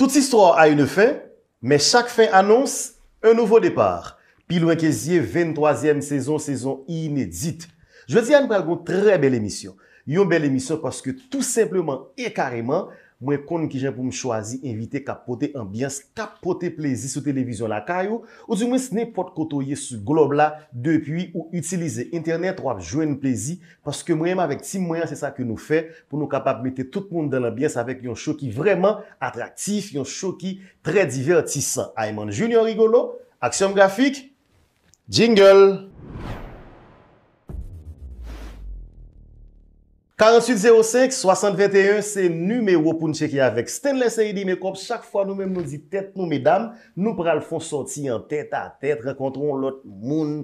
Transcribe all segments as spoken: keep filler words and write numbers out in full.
Toute histoire a une fin, mais chaque fin annonce un nouveau départ. Pi lwen ke zye, venntwazyèm sezon, sezon inedit. Jodi a, nou pral gen yon trè bèl emisyon. Yon bèl emisyon paske tou senpleman e kareman, mwen konn kijan pou m chwazi envite k ap pote anbyans, k ap pote plezi sou televizyon lakay ou, oudimwens nenpòt kote w ye sou glòb la, depi ou itilize entènèt, w ap jwenn plezi, paske mwen menm avèk tim mwen an, se sa ke nou fè, pou nou kapab mete tout moun dan lanbyans avèk yon show ki vrèman atraktif, yon show ki trè divètisan. Ayman Junior Rigolo, Aksyon Grafik, jingle! Karanntuit zewo senk, swasant venteyen, se nimewo pou n tcheke avèk Stanley Seyidi Makeup. Chak fwa nou menm nou di tèt nou, medam, nou pral fè yon sòti an tèt a tèt, rankontre yon lòt moun.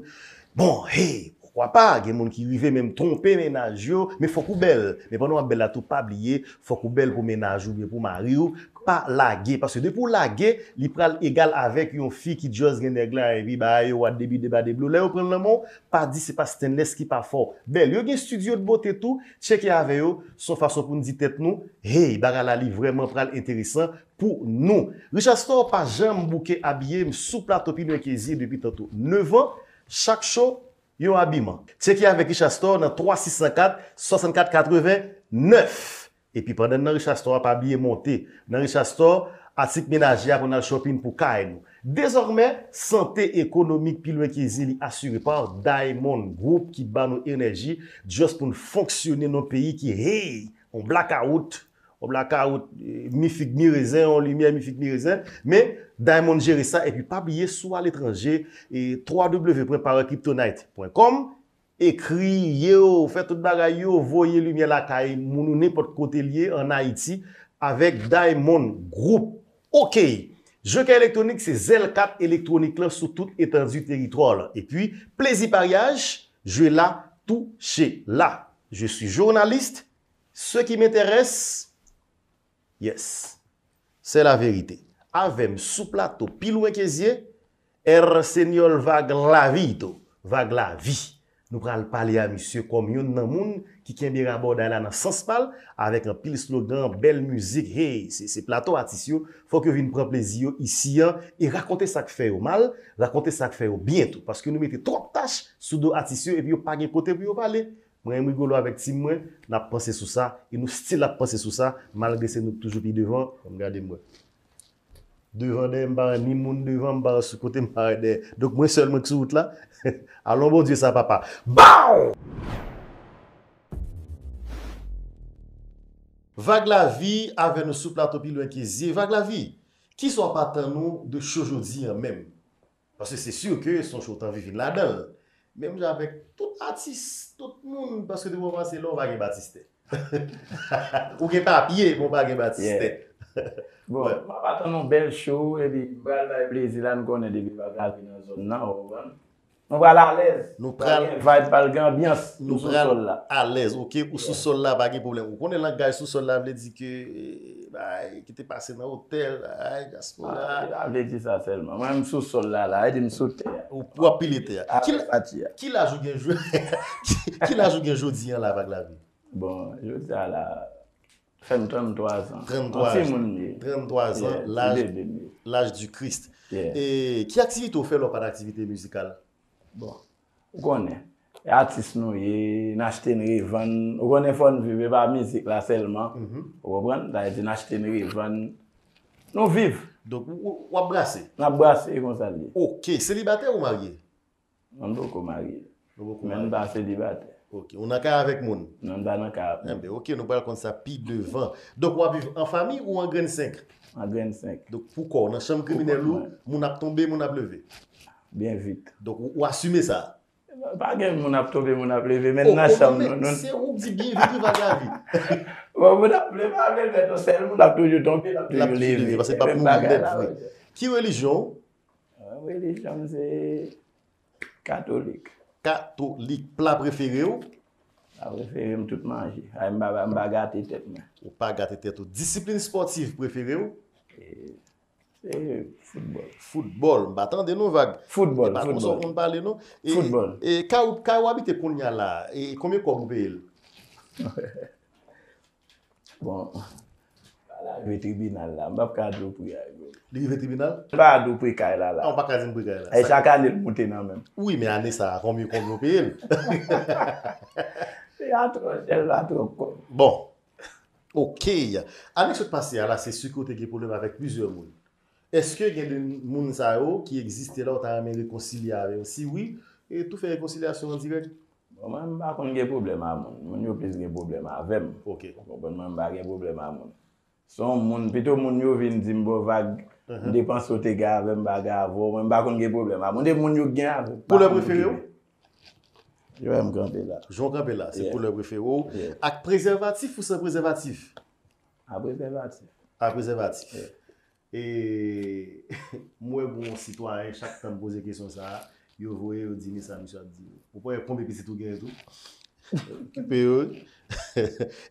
Bon, hey, poukwa pa, gen moun ki rive menm twonpe mennaj yo, men fòk ou bèl. Men pandan w ap bèl la tou, pa bliye, fòk ou bèl pou mennaj ou oubyen pou mari w. Pa lage, paske depi w lage, li pral egal avèk yon fi ki just gen nèg la, epi bagay yo, what de bi de ba de blou. Lè yo pran l nan men w, pa di se pa Stanley ki pa fè w bèl. Yo gen studio de beauté tou, tcheke avè yo, se yon fason pou n di tèt nou, hey, bagay la li vrèman pral enteresan pou nou. Richard Store pa janm bouke abiye m sou plato pi lwen ke zye depi tantou nèf an, chak show, yon abiman. Tcheke avèk Richard Store nan twa sis san kat, swasannkat katreven nèf. Epi pandan n nan Richard Store, pa bliye monte nan Richard Store, atik menaje a pou n al shopping pou kay nou. Dezòmè, sante ekonomik pi lwen ke zye li asire pa Diamond Group ki ba nou enèji just pou n fonksyone nan peyi ki, hey, on blakawout, on blakawout, eh, mi fig mi rezen, on limyè mi fig mi rezen, men Diamond jere sa, epi pa bliye si w aletranje, e twa w pwen power kryptonite pwen kòm, ekri yo, fè tout bagay yo, voye limyè lakay moun ou nenpòt kote l ye ann Ayiti avèk Diamond Group. Oke! Jokè Elektwonik se zèl kat elektwonik lan sou tout etandi teritwa w lan. Epi, plezi paryaj, jwe la, touche la. Je suis journaliste, ce qui m'intéresse, yes, c'est la vérité. Avè m sou plato, pi lwen ke zye, El Señor Vag Lavito, Vag Lavi. Nou pral pale a misye kòm youn nan moun ki kenbe rabòday la nan sans pa l, avèk anpil slogan, bèl mizik, hey, se, se plato atis yo, fòk yo vin pran plezi yo isi an, e rakonte sa k fè yo mal, rakonte sa k fè yo byen tou, paske nou mete twòp tach sou do atis yo, epi yo pa gen kote pou yo pale. Mwen menm Rigolo avèk tim mwen, n ap panse sou sa, e nou still ap panse sou sa, malgre se nou k toujou pi devan, ann gade m wè. Devan dèyè, m pa wè ni moun devan, m pa wè sou kote, m pa wè dèyè. Donk, mwen sèl mwen k sou wout la. Alon Bondye sa, papa. Baw! Vag Lavi avè nou sou plato pi lwen ke zye. Vag Lavi, kisa w ap atann ou de show jodi an menm? Paske se si ke se yon show w t anvi vin ladan l. Menm jan avèk tout atis, tout moun, paske depi w kòmanse la, w pa gen batistè. Ou gen papye, men w pa gen batistè. Yeah. Bon, m ap atann yon bèl show, epi m pral bay plezi la, n konnen depi Vag Lavi nan zòn nan, ou konprann? Nou pral alèz. Nou pral gen vibe, pral gen anbyans. Nou sou sòl la. Alèz, oke, ou sou sòl la, pa gen pwoblèm. Ou konnen langaj sou sòl la vle di ke, eh, bay, ki te pase nan otèl, ay, dyaspora. Ah, sa vle di sa sèlman. Mwen, m sou sòl la, la, e di m sou tè a. Ou, w ap pile tè a. Ki, ki laj ou gen jodi, ki laj ou gen jodi an la, Vag Lavi? Bon, jodi a la, fè m tranntwa zan. Tranntwa zan. Yon timoun m ye. Tranntwa zan, yeah, laj, ti bebe m ye. Laj di Kris. Yeah. E ki aktivite w fè lè w pa nan aktivite mizikal? Bon, ou konnen, e atis nou ye, n achte n revann. Ou konnen fò n viv, e pa mizik la sèlman. Mhm. Ou konprann? Sa vle di n achte n revann. Nou viv. Donk, w, w, w ap brase? N ap brase, e konsa l ye. Oke, selibatè ou marye? Non, m poko marye. Ou poko marye? Men m pa selibatè. Oke, ou nan kay avèk moun? Non, m pa nan kay avèk moun. Enben, oke, nou pral konn sa pi devan. Donk, w ap viv an fanmi ou an grenn senk? An grenn senk. Donk, pou kò w, nan chanm kriminèl ou, moun ap tonbe, moun ap leve? Byen vit. Donk, ou, ou asime sa? Pa gen moun ap tonbe, moun ap leve, men nan chanm nou, nou. Se ou k di byen vit, wi, Vag Lavi. Bon, moun ap leve, ap leve, non, sèl moun ap toujou tonbe, l ap toujou leve, paske l pa pou moun nèt vre. Ki relijyon w? Relijyon m se katolik. Katolik. Pla prefere w? Pla prefere m, tout manje. Ay, m pa, m pa gate tèt mwen. Ou pa gate tèt ou. Disiplin espòtiv prefere w? E, se foutbòl. Foutbòl. M pa tande non, Vag. Foutbòl, foutbòl. E pa konsa w konn pale non. Foutbòl. E kay ou, kay ou abite kounye a la, e konbyen kòb ou peye l? Bon, Rive tribinal la, m p ap ka di w pri a, bro. Li rive tribinal? M pa ka di w pri kay la la. Ah, ou pa ka di m pri kay la. E chak ane l moute nan men m. Wi, men ane sa a, konbyen, konbyen w peye l? Pri a twò chè, l pa twò kòb. Bon. Ok. Ane k sot pase a la, se si ke w te gen pwoblèm avèk plizyè moun. Èske gen de moun sa yo ki egziste la, ou ta renmen rekonsilye avè yo? Si wi, e tou fè rekonsilyasyon an dirèk. Bon, mwen, m pa konn gen pwoblèm a moun. Moun yo plis gen pwoblèm avè m. Ok. Ou konprann mwen, m pa gen pwoblèm a moun. Se yon moun, pito moun yo vin di m bon Vag, m te panse w te gen avè m, m pa gen avè w, mwen m pa konn gen pwoblèm a moun. Depi moun yo gen avè m, m pa Koulè konn prefere w? Yo wè m kanpe la. Jan w kanpe la, se Yeah. koulè prefere w. Yeah. Ak prezèvatif ou san prezèvatif? A prezèvatif. A prezèvatif. Yeah. E m wè bon sitwayen, chak tan m poze kesyon sa a, yo voye yo di men sa misye ap di yo. Ou pa wè konbyen pitit ou genyen tou? Okipe yo.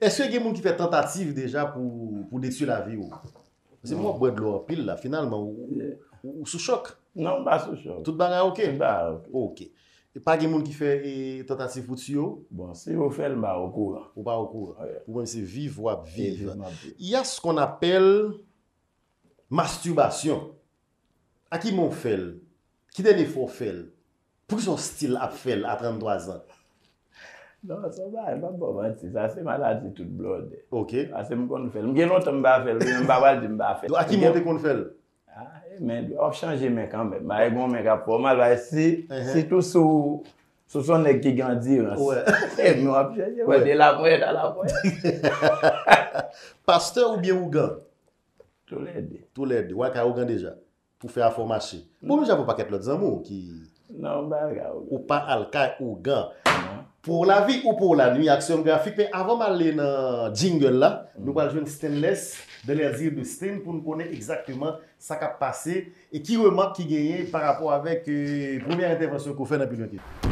Èske gen moun ki fè tantativ deja pou, pou detwi lavi w? Paske m wè w bwè dlo anpil la, finalman, ou, ou, ou sou chòk. Non, m pa sou chòk. Tout bagay ok? Tout bagay ok. Ok. E pa gen moun ki fè e, tantativ pou tiye w? Bon, si yo fè l, m pa okouran. Ou pa okouran? Yeah. Ou menm se viv w ap E viv. viv m ap viv. Y a ce qu'on appelle masturbation. A ki men w fè l? Ki dènye fwa w fè l? Poukisa w still ap fè l a tranntwa zan? Non, sa bagay, m p ap ba w manti. Sa se maladi tout blòdè. Ok. Paske m konn fè l. M gen lontan m pa fè l, men m pa pral di m pa fè l. Donk, a ki men w te konn fè l? Ah, e men, w ap chanje men kanmenm. Bagay gon men k ap fè w mal, bagay si, sitou si w, si w se yon nèg ki gen andirans. Wè. E men w ap chanje, wè, de laponyèt a laponyèt. Pastè oubyen ougan? Toulède. Toulède. W al kay ougan deja. Pou fè afè w mache. Bon, men jan pou pakèt lòt zanmi w ki Non, m pa ka ougan. Ou pa al kay ougan. Pou lavi ou pou lanwi, Aksyon Grafik. Men avan m ale nan jingle la, nou pral jwenn Stainless, dans les dires de Stain, pou n konnen egzakteman sa k ap pase e ki remak ki genyen pa rapò avèk eh, premyè entèvansyon ke w fè nan Pi Lwen T V.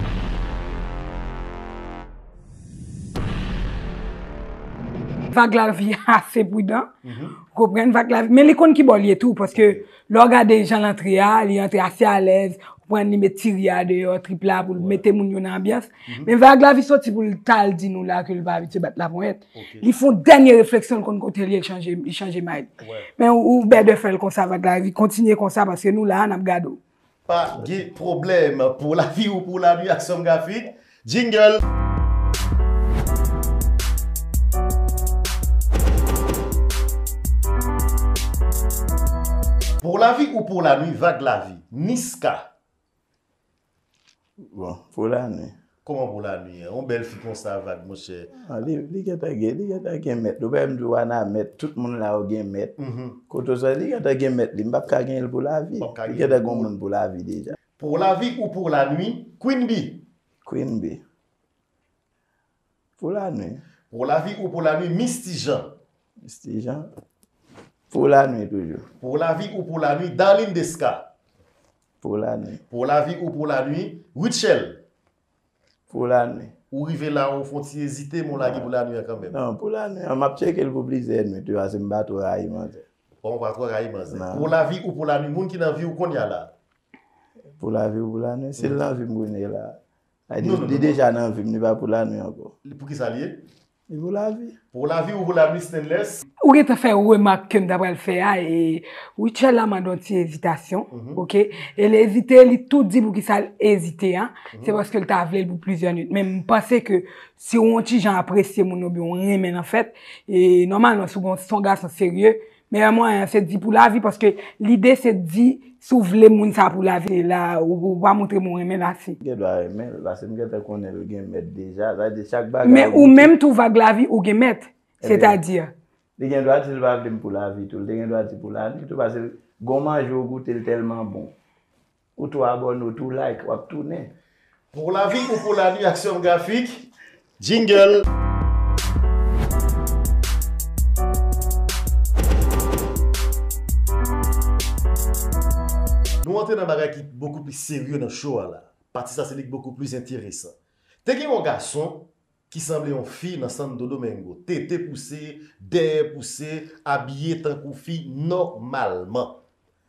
Vag Lavi ase pridan. Ou konprann? Vag Lavi. Men li konn ki bò l ye tou, paske lè w gade jan l antre a, li antre ase alèz, ou konprann, li met ti ri a deyò, trip la, pou l mete moun yo nan anbyans. Men Vag Lavi soti pou l t al di nou la ke l pa abitye bat laponyèt. Li fè yon dènye refleksyon, l konn kote l ye, l chanje, li chanje may. Men ou, ou bèdè fè l konsa, Vag Lavi, kontinye konsa, paske nou la a, n ap gade w. Pa gen pwoblèm. Pou lavi ou pou lanwi, Aksyon Grafik. Jingle. Pou lavi ou pou lanwi, Vag Lavi, Niska. Bon, pou lanwi. Kòman pou lanwi an? Yon bèl fi konsa, Vag, monchè. Ah, li, li gentan gen, li gentan gen mèt. Ou pa m di w Wana mèt, tout moun la yo gen mèt. Kote w sòti, li gentan gen mèt li. M p ap ka genyen l pou lavi. Li gentan gen yon moun pou lavi deja. Pou lavi ou pou lanwi, Queen Bee. Queen Bee. Pou lanwi. Pou lavi ou pou lanwi, Misty Jean. Misty Jean. Pou lanwi toujou. Pou lavi ou pou lanwi, Darline Desca. Pou lanwi. Pou lavi ou pou lanwi, Rutshelle. Pou lanwi. Ou rive la, ou fè yon ti ezite, men w lage pou lanwi an kanmenm. Non, pou lanwi an, m ap tcheke l pou plizyè nwit, wi, paske m pa twò rayi manzè. Bon, ou pa twò rayi manzè. Pou lavi ou pou lanwi, moun ki nan vi w kounye a la. Pou lavi ou pou lanwi, si l nan vi m kounye a la. Li deja nan vi m, li pa pou lanwi ankò. Poukisa l ye? Li pou lavi. Pou lavi ou pou lanwi, Stainless? Ou gentan fè remak ke m ta pral fè a, e Rutshelle la mande yon ti ezitasyon, oke? E l ezite, li tou di poukisa l ezite a, se paske l ta vle l pou plizyè nwit. Men m panse ke si w yon ti jan apresye moun oubyen w renmen l anfèt, e nòmalman si w gon, si w yon gason serye, meyè mwayen an se di pou lavi, paske lide se di si w vle moun sa pou lavi, la, ou, ou pa montre m ou renmen l ase. Gen dwa renmen l, paske m gentan konnen l gen mèt deja. Sa vle di chak bagay. Men ou menm tou, Vag Lavi, ou gen mèt. Sètadi. Li gen dwa di l pa vle m pou lavi tou. Li te gen dwa di pou lanwi tou, paske gon manje ou goute l tèlman bon. Ou tou abòne, ou tou like, w ap tounen. Pou lavi ou pou lanwi, Aksyon Grafik. Jingle. Nou antre nan bagay ki bokou pli serye nan show a la. Pati sa se li ki bokou pli enteresan. Te gen yon gason ki sanble yon fi nan Santo Domingo. Tete pouse, dèyè pouse, abiye tankou fi nòmalman.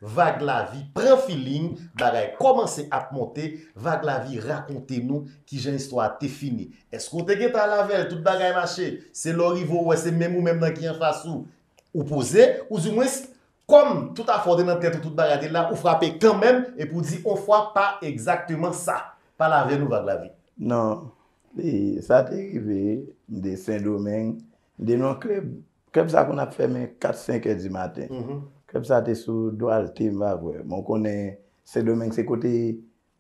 Vag Lavi pran feeling, bagay kòmanse ap monte, Vag Lavi rakonte nou kijan istwa a te fini. Èske w te gentan al avè l, tout bagay mache, se lè w rive w wè se menm ou menm nan ki anfas ou? Ou poze, ou di mwens, kòm tout afè w te nan tèt ou, tout bagay te la, ou frape kanmenm, epi w di on fwa pa egzakteman sa. Pale avè nou, Vag Lavi. Non, e, sa te rive, m te Sendomeng, m te nan klèb. Klèb sa konn ap fèmen kat, senk è di maten. Klèb sa te sou Dwalte, m pa kwè. Bon, konnen Sendomeng se kote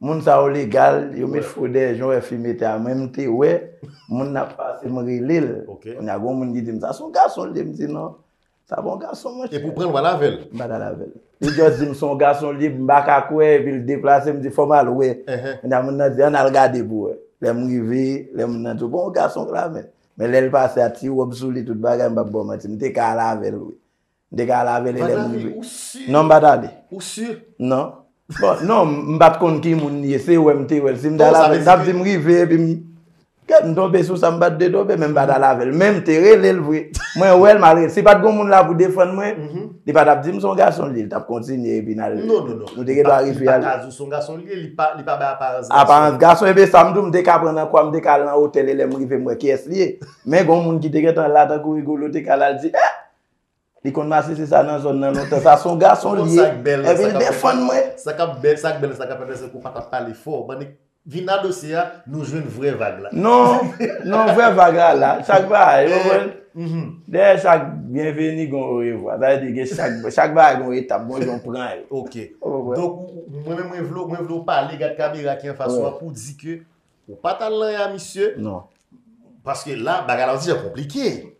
moun sa yo legal, yo met fo dèyè jan w wè fi mete a. Mwen, m te wè moun nan ap pase, m rele l. Kounye a, gen yon moun ki di m, sa se yon gason l ye, m di non. Sa pa yon gason, monchè. Epi w pran l, w al avè l? M pa t al avè l. Li just di m se yon gason l ye, m pa ka kwè, epi l deplase, m di fò m al wè. Kounye a, moun nan di ann al gade pou w wè. Lè m rive, lè moun nan di w pa yon gason k la, men. Men lè l pase a ti wòb sou li, tout bagay, m p ap ba w manti, m te ka al avè l, wi. M te ka al avè l, e lè m rive. Non, m pa t ale. Ou si? Non. Bon, non, m pa t konn ki moun li ye, se wè m te wè l. Si m t al avè l, l t ap di m rive, epi m Gad, m tonbe sou sa m pa t dwe tonbe, men m pa t al avè l. Men m te rele l vre. Mwen wè l, m al rele l. Si pa t gen moun la pou defann mwen, li pa t ap di m se yon gason l ye, li t ap kontinye epi n al. Non, non, non. Nou te gen dwa rive al. Li pa ka di w se yon gason l ye, li pa, li pa bay aparans gason. Aparans gason, epi sa m di w, m te ka pran nan kwa, m te ka al nan otèl, e lè m rive, m wè kiyès li ye. Men gen yon moun ki te gentan la, tankou Rigolo, te ka al di, eh! Li konn masisi sa nan zòn nan lontan. Sa se yon gason li ye. Epi l defann mwen. Sa k ap bèl, sa k bèl, sa k ap enterese, ou pa t ap pale fò. Bann nèg vin nan dosye a, nou jwenn vrè Vag la. Non, non, vrè Vag la la. Chak bagay, ou konprann? Dèyè chak byenveni, gen orevwa. Sa vle di, gen chak, chak bagay, gen etap, gen jan w pran yo. Ok. Donk, mwen menm, mwen vle, mwen vle w pale, gad kamera ki anfas ou a, pou di ke ou pa t al nan ya misye. Non. Paske la, bagay la, ou di jan konplike.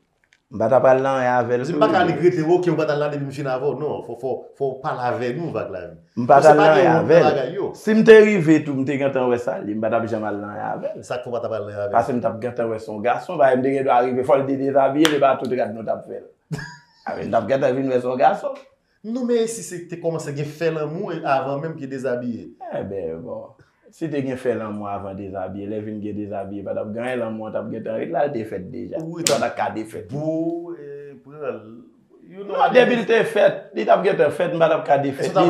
M pa t ap al nan anyen avè l tou. M pa ka regrete, ok, ou pa t al la depi m fin avè w. Non, fò, fò, fò w pale avè nou, Vag Lavi. M pa t al nan anyen avè l. Si m te rive tou, m te gentan wè sa l ye, m pa t ap janm al nan anyen avè l. Sa k fè w pa t ap al nan anyen avè l? Paske m t ap gentan wè se yon gason, bagay m te gen dwa rive, fò l te dezabiye l, e pa tout rad nou t ap fè l. A, men m t ap gentan vin wè se yon gason. Non, men e si se te kòmanse gen fè lanmou avan menm ke dezabiye? Enben, bon. Si te gen fè lanmou avan dezabiye, lè vin gen dezabiye, pa t ap gen anyen, lanmou an t ap gentan ret la, l te fèt deja. Li pa t ap ka defèt. Bo, e, pran l. Non, depi l te fèt, li t ap gentan fèt, m pa t ap ka defèt li.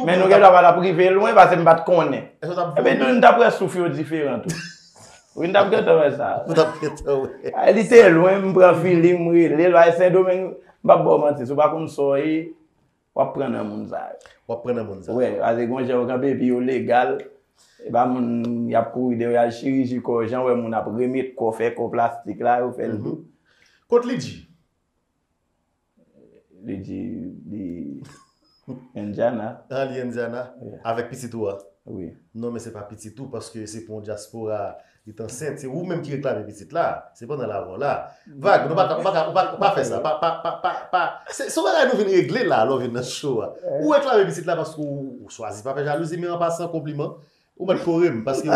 Men nou gen dwa pa t ap rive lwen, paske m pa t konnen. Epi tou, nou t ap wè souf yo diferan tou. Wi, n t ap gentan wè sa. Ou t ap gentan wè. Ay, li te lwen, m pran feeling, m rele l, ay, Sendomeng, m p ap ba w manti, si w pa konn sa w ye, w ap pran nan moun sa yo. W ap pran nan moun sa yo. Wi, paske gen jan yo kanpe epi yo legal. E pa moun y ap kouri dèyè yo, y al chiriji kò yo, jan w wè moun ap remèt kò, fè kò plastik la, yo fè l tou. Kot Lidji? Lidji, li Indiana. Ah, li Indiana? Wi. Avèk pitit ou a? Wi. Non, men se pa pitit ou, paske se pou yon dyaspora li t ansent, se ou menm ki reklame pitit la. Se pandan l avè w la. Vag, nou pa ka, ou pa ka, ou pa, ou pa fè sa. Pa, pa, pa, pa, pa. Se, se yon bagay nou vin regle la, lè w vin nan show a. Ou reklame pitit la paske ou, ou chwazi pa fè jalouzi, men an pasan, konpliman. Ou mèt kore m, paske ou, ou,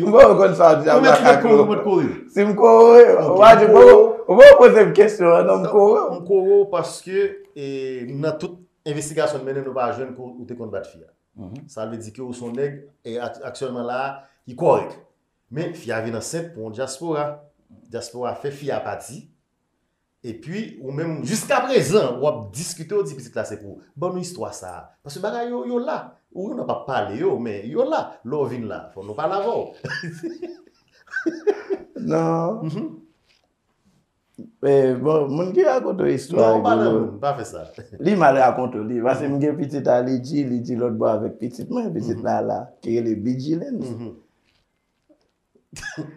ou, ou, ou mèt kore m, ou mèt kore m. Si m kore w, ou pa di, ou pa poze m kesyon an, non, m kore w. M kore w paske, e, nan tout envestigasyon n mennen, nou pa jwenn ke ou te konn bat fi a. Sa vle di ke ou se yon nèg, e, ak-, aktyèlman la a, ki kòrèk. Men fi a vin ansent pou yon dyaspora. Dyaspora fè fi a pati. Epi, ou menm, jiska prezan, w ap diskite, w di pitit la se pou ou. Ban nou istwa sa a. Paske bagay yo, yo la. Ou, nou p ap pale yo, men yo la. Lè w vin la, fò nou pale avè w. Non. Eh, bon, moun ki rakonte w istwa a, Rigolo. Non, pa nan moun, pa fè sa. Li mal rakonte w li. Paske m gen pitit a Lidji, Lidji lòt bò avèk pitit mwen, pitit la la, ki rele Bidjilens.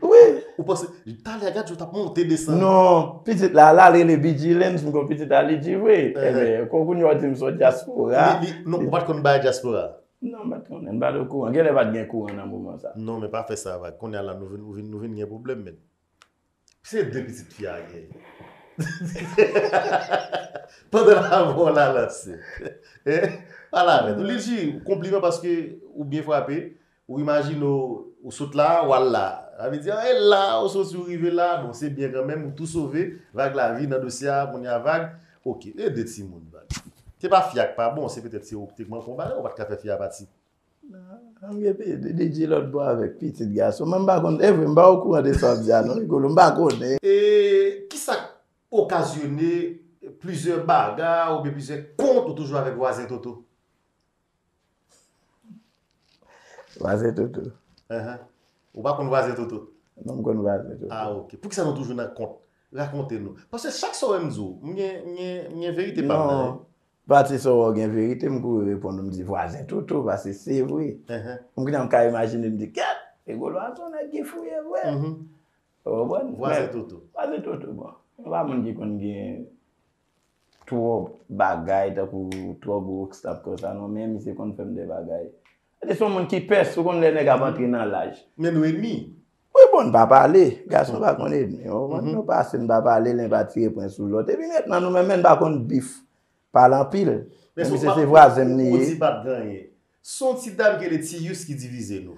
Wi. Ou panse, talè gad yo t ap monte desann. Non, pitit la la, l rele Bidjilens, m gon pitit a Lidji vre. Enben, kon kounye a w di m se yon dyaspora. Li, li, non, ou pa t konn bagay dyaspora? Non, m pa t konnen, m pa t okouran. Genlè pa t gen kouran nan moman sa. Non, men pa fè sa, Vag. Kounye a la, nou vin, nou vin, nou vin gen pwoblèm, men. Se de pitit fi a gen. Pandan l avè w la lanse. Eh? Pale avè nou. Lidji, konpliman paske ou byen frape. Ou imajine w, ou sot la, w al la. Sa vle di, e la, ou soti, ou rive la, bon, se byen kanmenm, ou tou sove, Vag Lavi nan dosye a, kounye a Vag, ok, e de timoun, Vag. Se pa fi a k pa bon, se petèt se ou ki te k manke yon bagay, ou pa t ka fè fi a pati. An gen pi, Lidji lòt bò avèk pitit gason. Mwen m pa konn, e vre, m pa okouran de sa w ap di a non, Rigolo, m pa konnen. E kisa k okazyone plizyè baga oubyen plizyè kont ou toujou avèk vwazen Toto? Vwazen Toto. Enhen. Ou pa konn vwazen Toto? Non, m konn vwazen Toto. Ah, ok. Poukisa nou toujou nan kont? Rakonte nou. Paske chak sa w wè m di w, m gen, m gen, m gen verite pa m nan, wi. Non. Pati sa w wè w gen verite, m kouri reponn ou, m di vwazen Toto, paske se vre. Enhen. M gentan m ka imajine, m di, kèt, Rigolo a se yon nèg ki fouye vre. Mhm. Ou konprann? Vwazen Toto. Vwazen Toto, bon. Mwen pa moun ki konn gen twòp bagay, tankou twòp gwo obstak konsa, non, men misye konn fè m de bagay. Li se yon moun ki pès, ou konn lè nèg ap antre nan laj. Men nou enmi. Wi, bon, n pa pale. Gason pa konn enmi. Ou konprann? Mhm. Nou pase, n pa pale, len pa tire pwen sou lòt. Epi mentnan, nou menm, men n pa konn bif. Pale anpil. Men misye se vwazen m li ye. Ou di pa t gen anyen. Se yon ti dam ki rele Tiyous ki divize nou.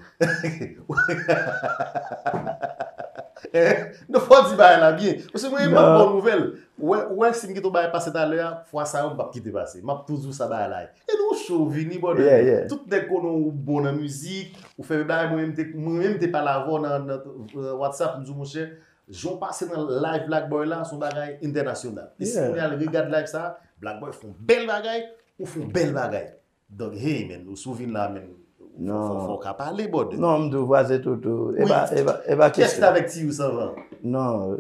Eh, non, fò w di bagay la byen. Paske mwen, m ap ba w nouvèl. Ou wè, ou wè, si m kite yon bagay pase talè a, fwa sa yo, m p ap kite pase. M ap toujou sa bagay la ye. E nou cho vini, brother. Yeah, yeah. Tout nèg konnen ou bon nan mizik, ou fè bagay, mwen menm te, mwen menm te pale avè w nan, nan, euh, WhatsApp, m di w, monchè, jan w pase nan live Black Boy la, se yon bagay entènasyonal. E si mwen al regad live sa, Black Boy fè yon bèl bagay, ou fè yon bèl bagay. Donk, hey, man, ou si w vin la, man, fò, fò, fò w ka pale, brother. Non, m di w vwazen Toto. E pa, e pa, e pa kesyon. Kiyès ki t avèk Tiyous anvan? Non,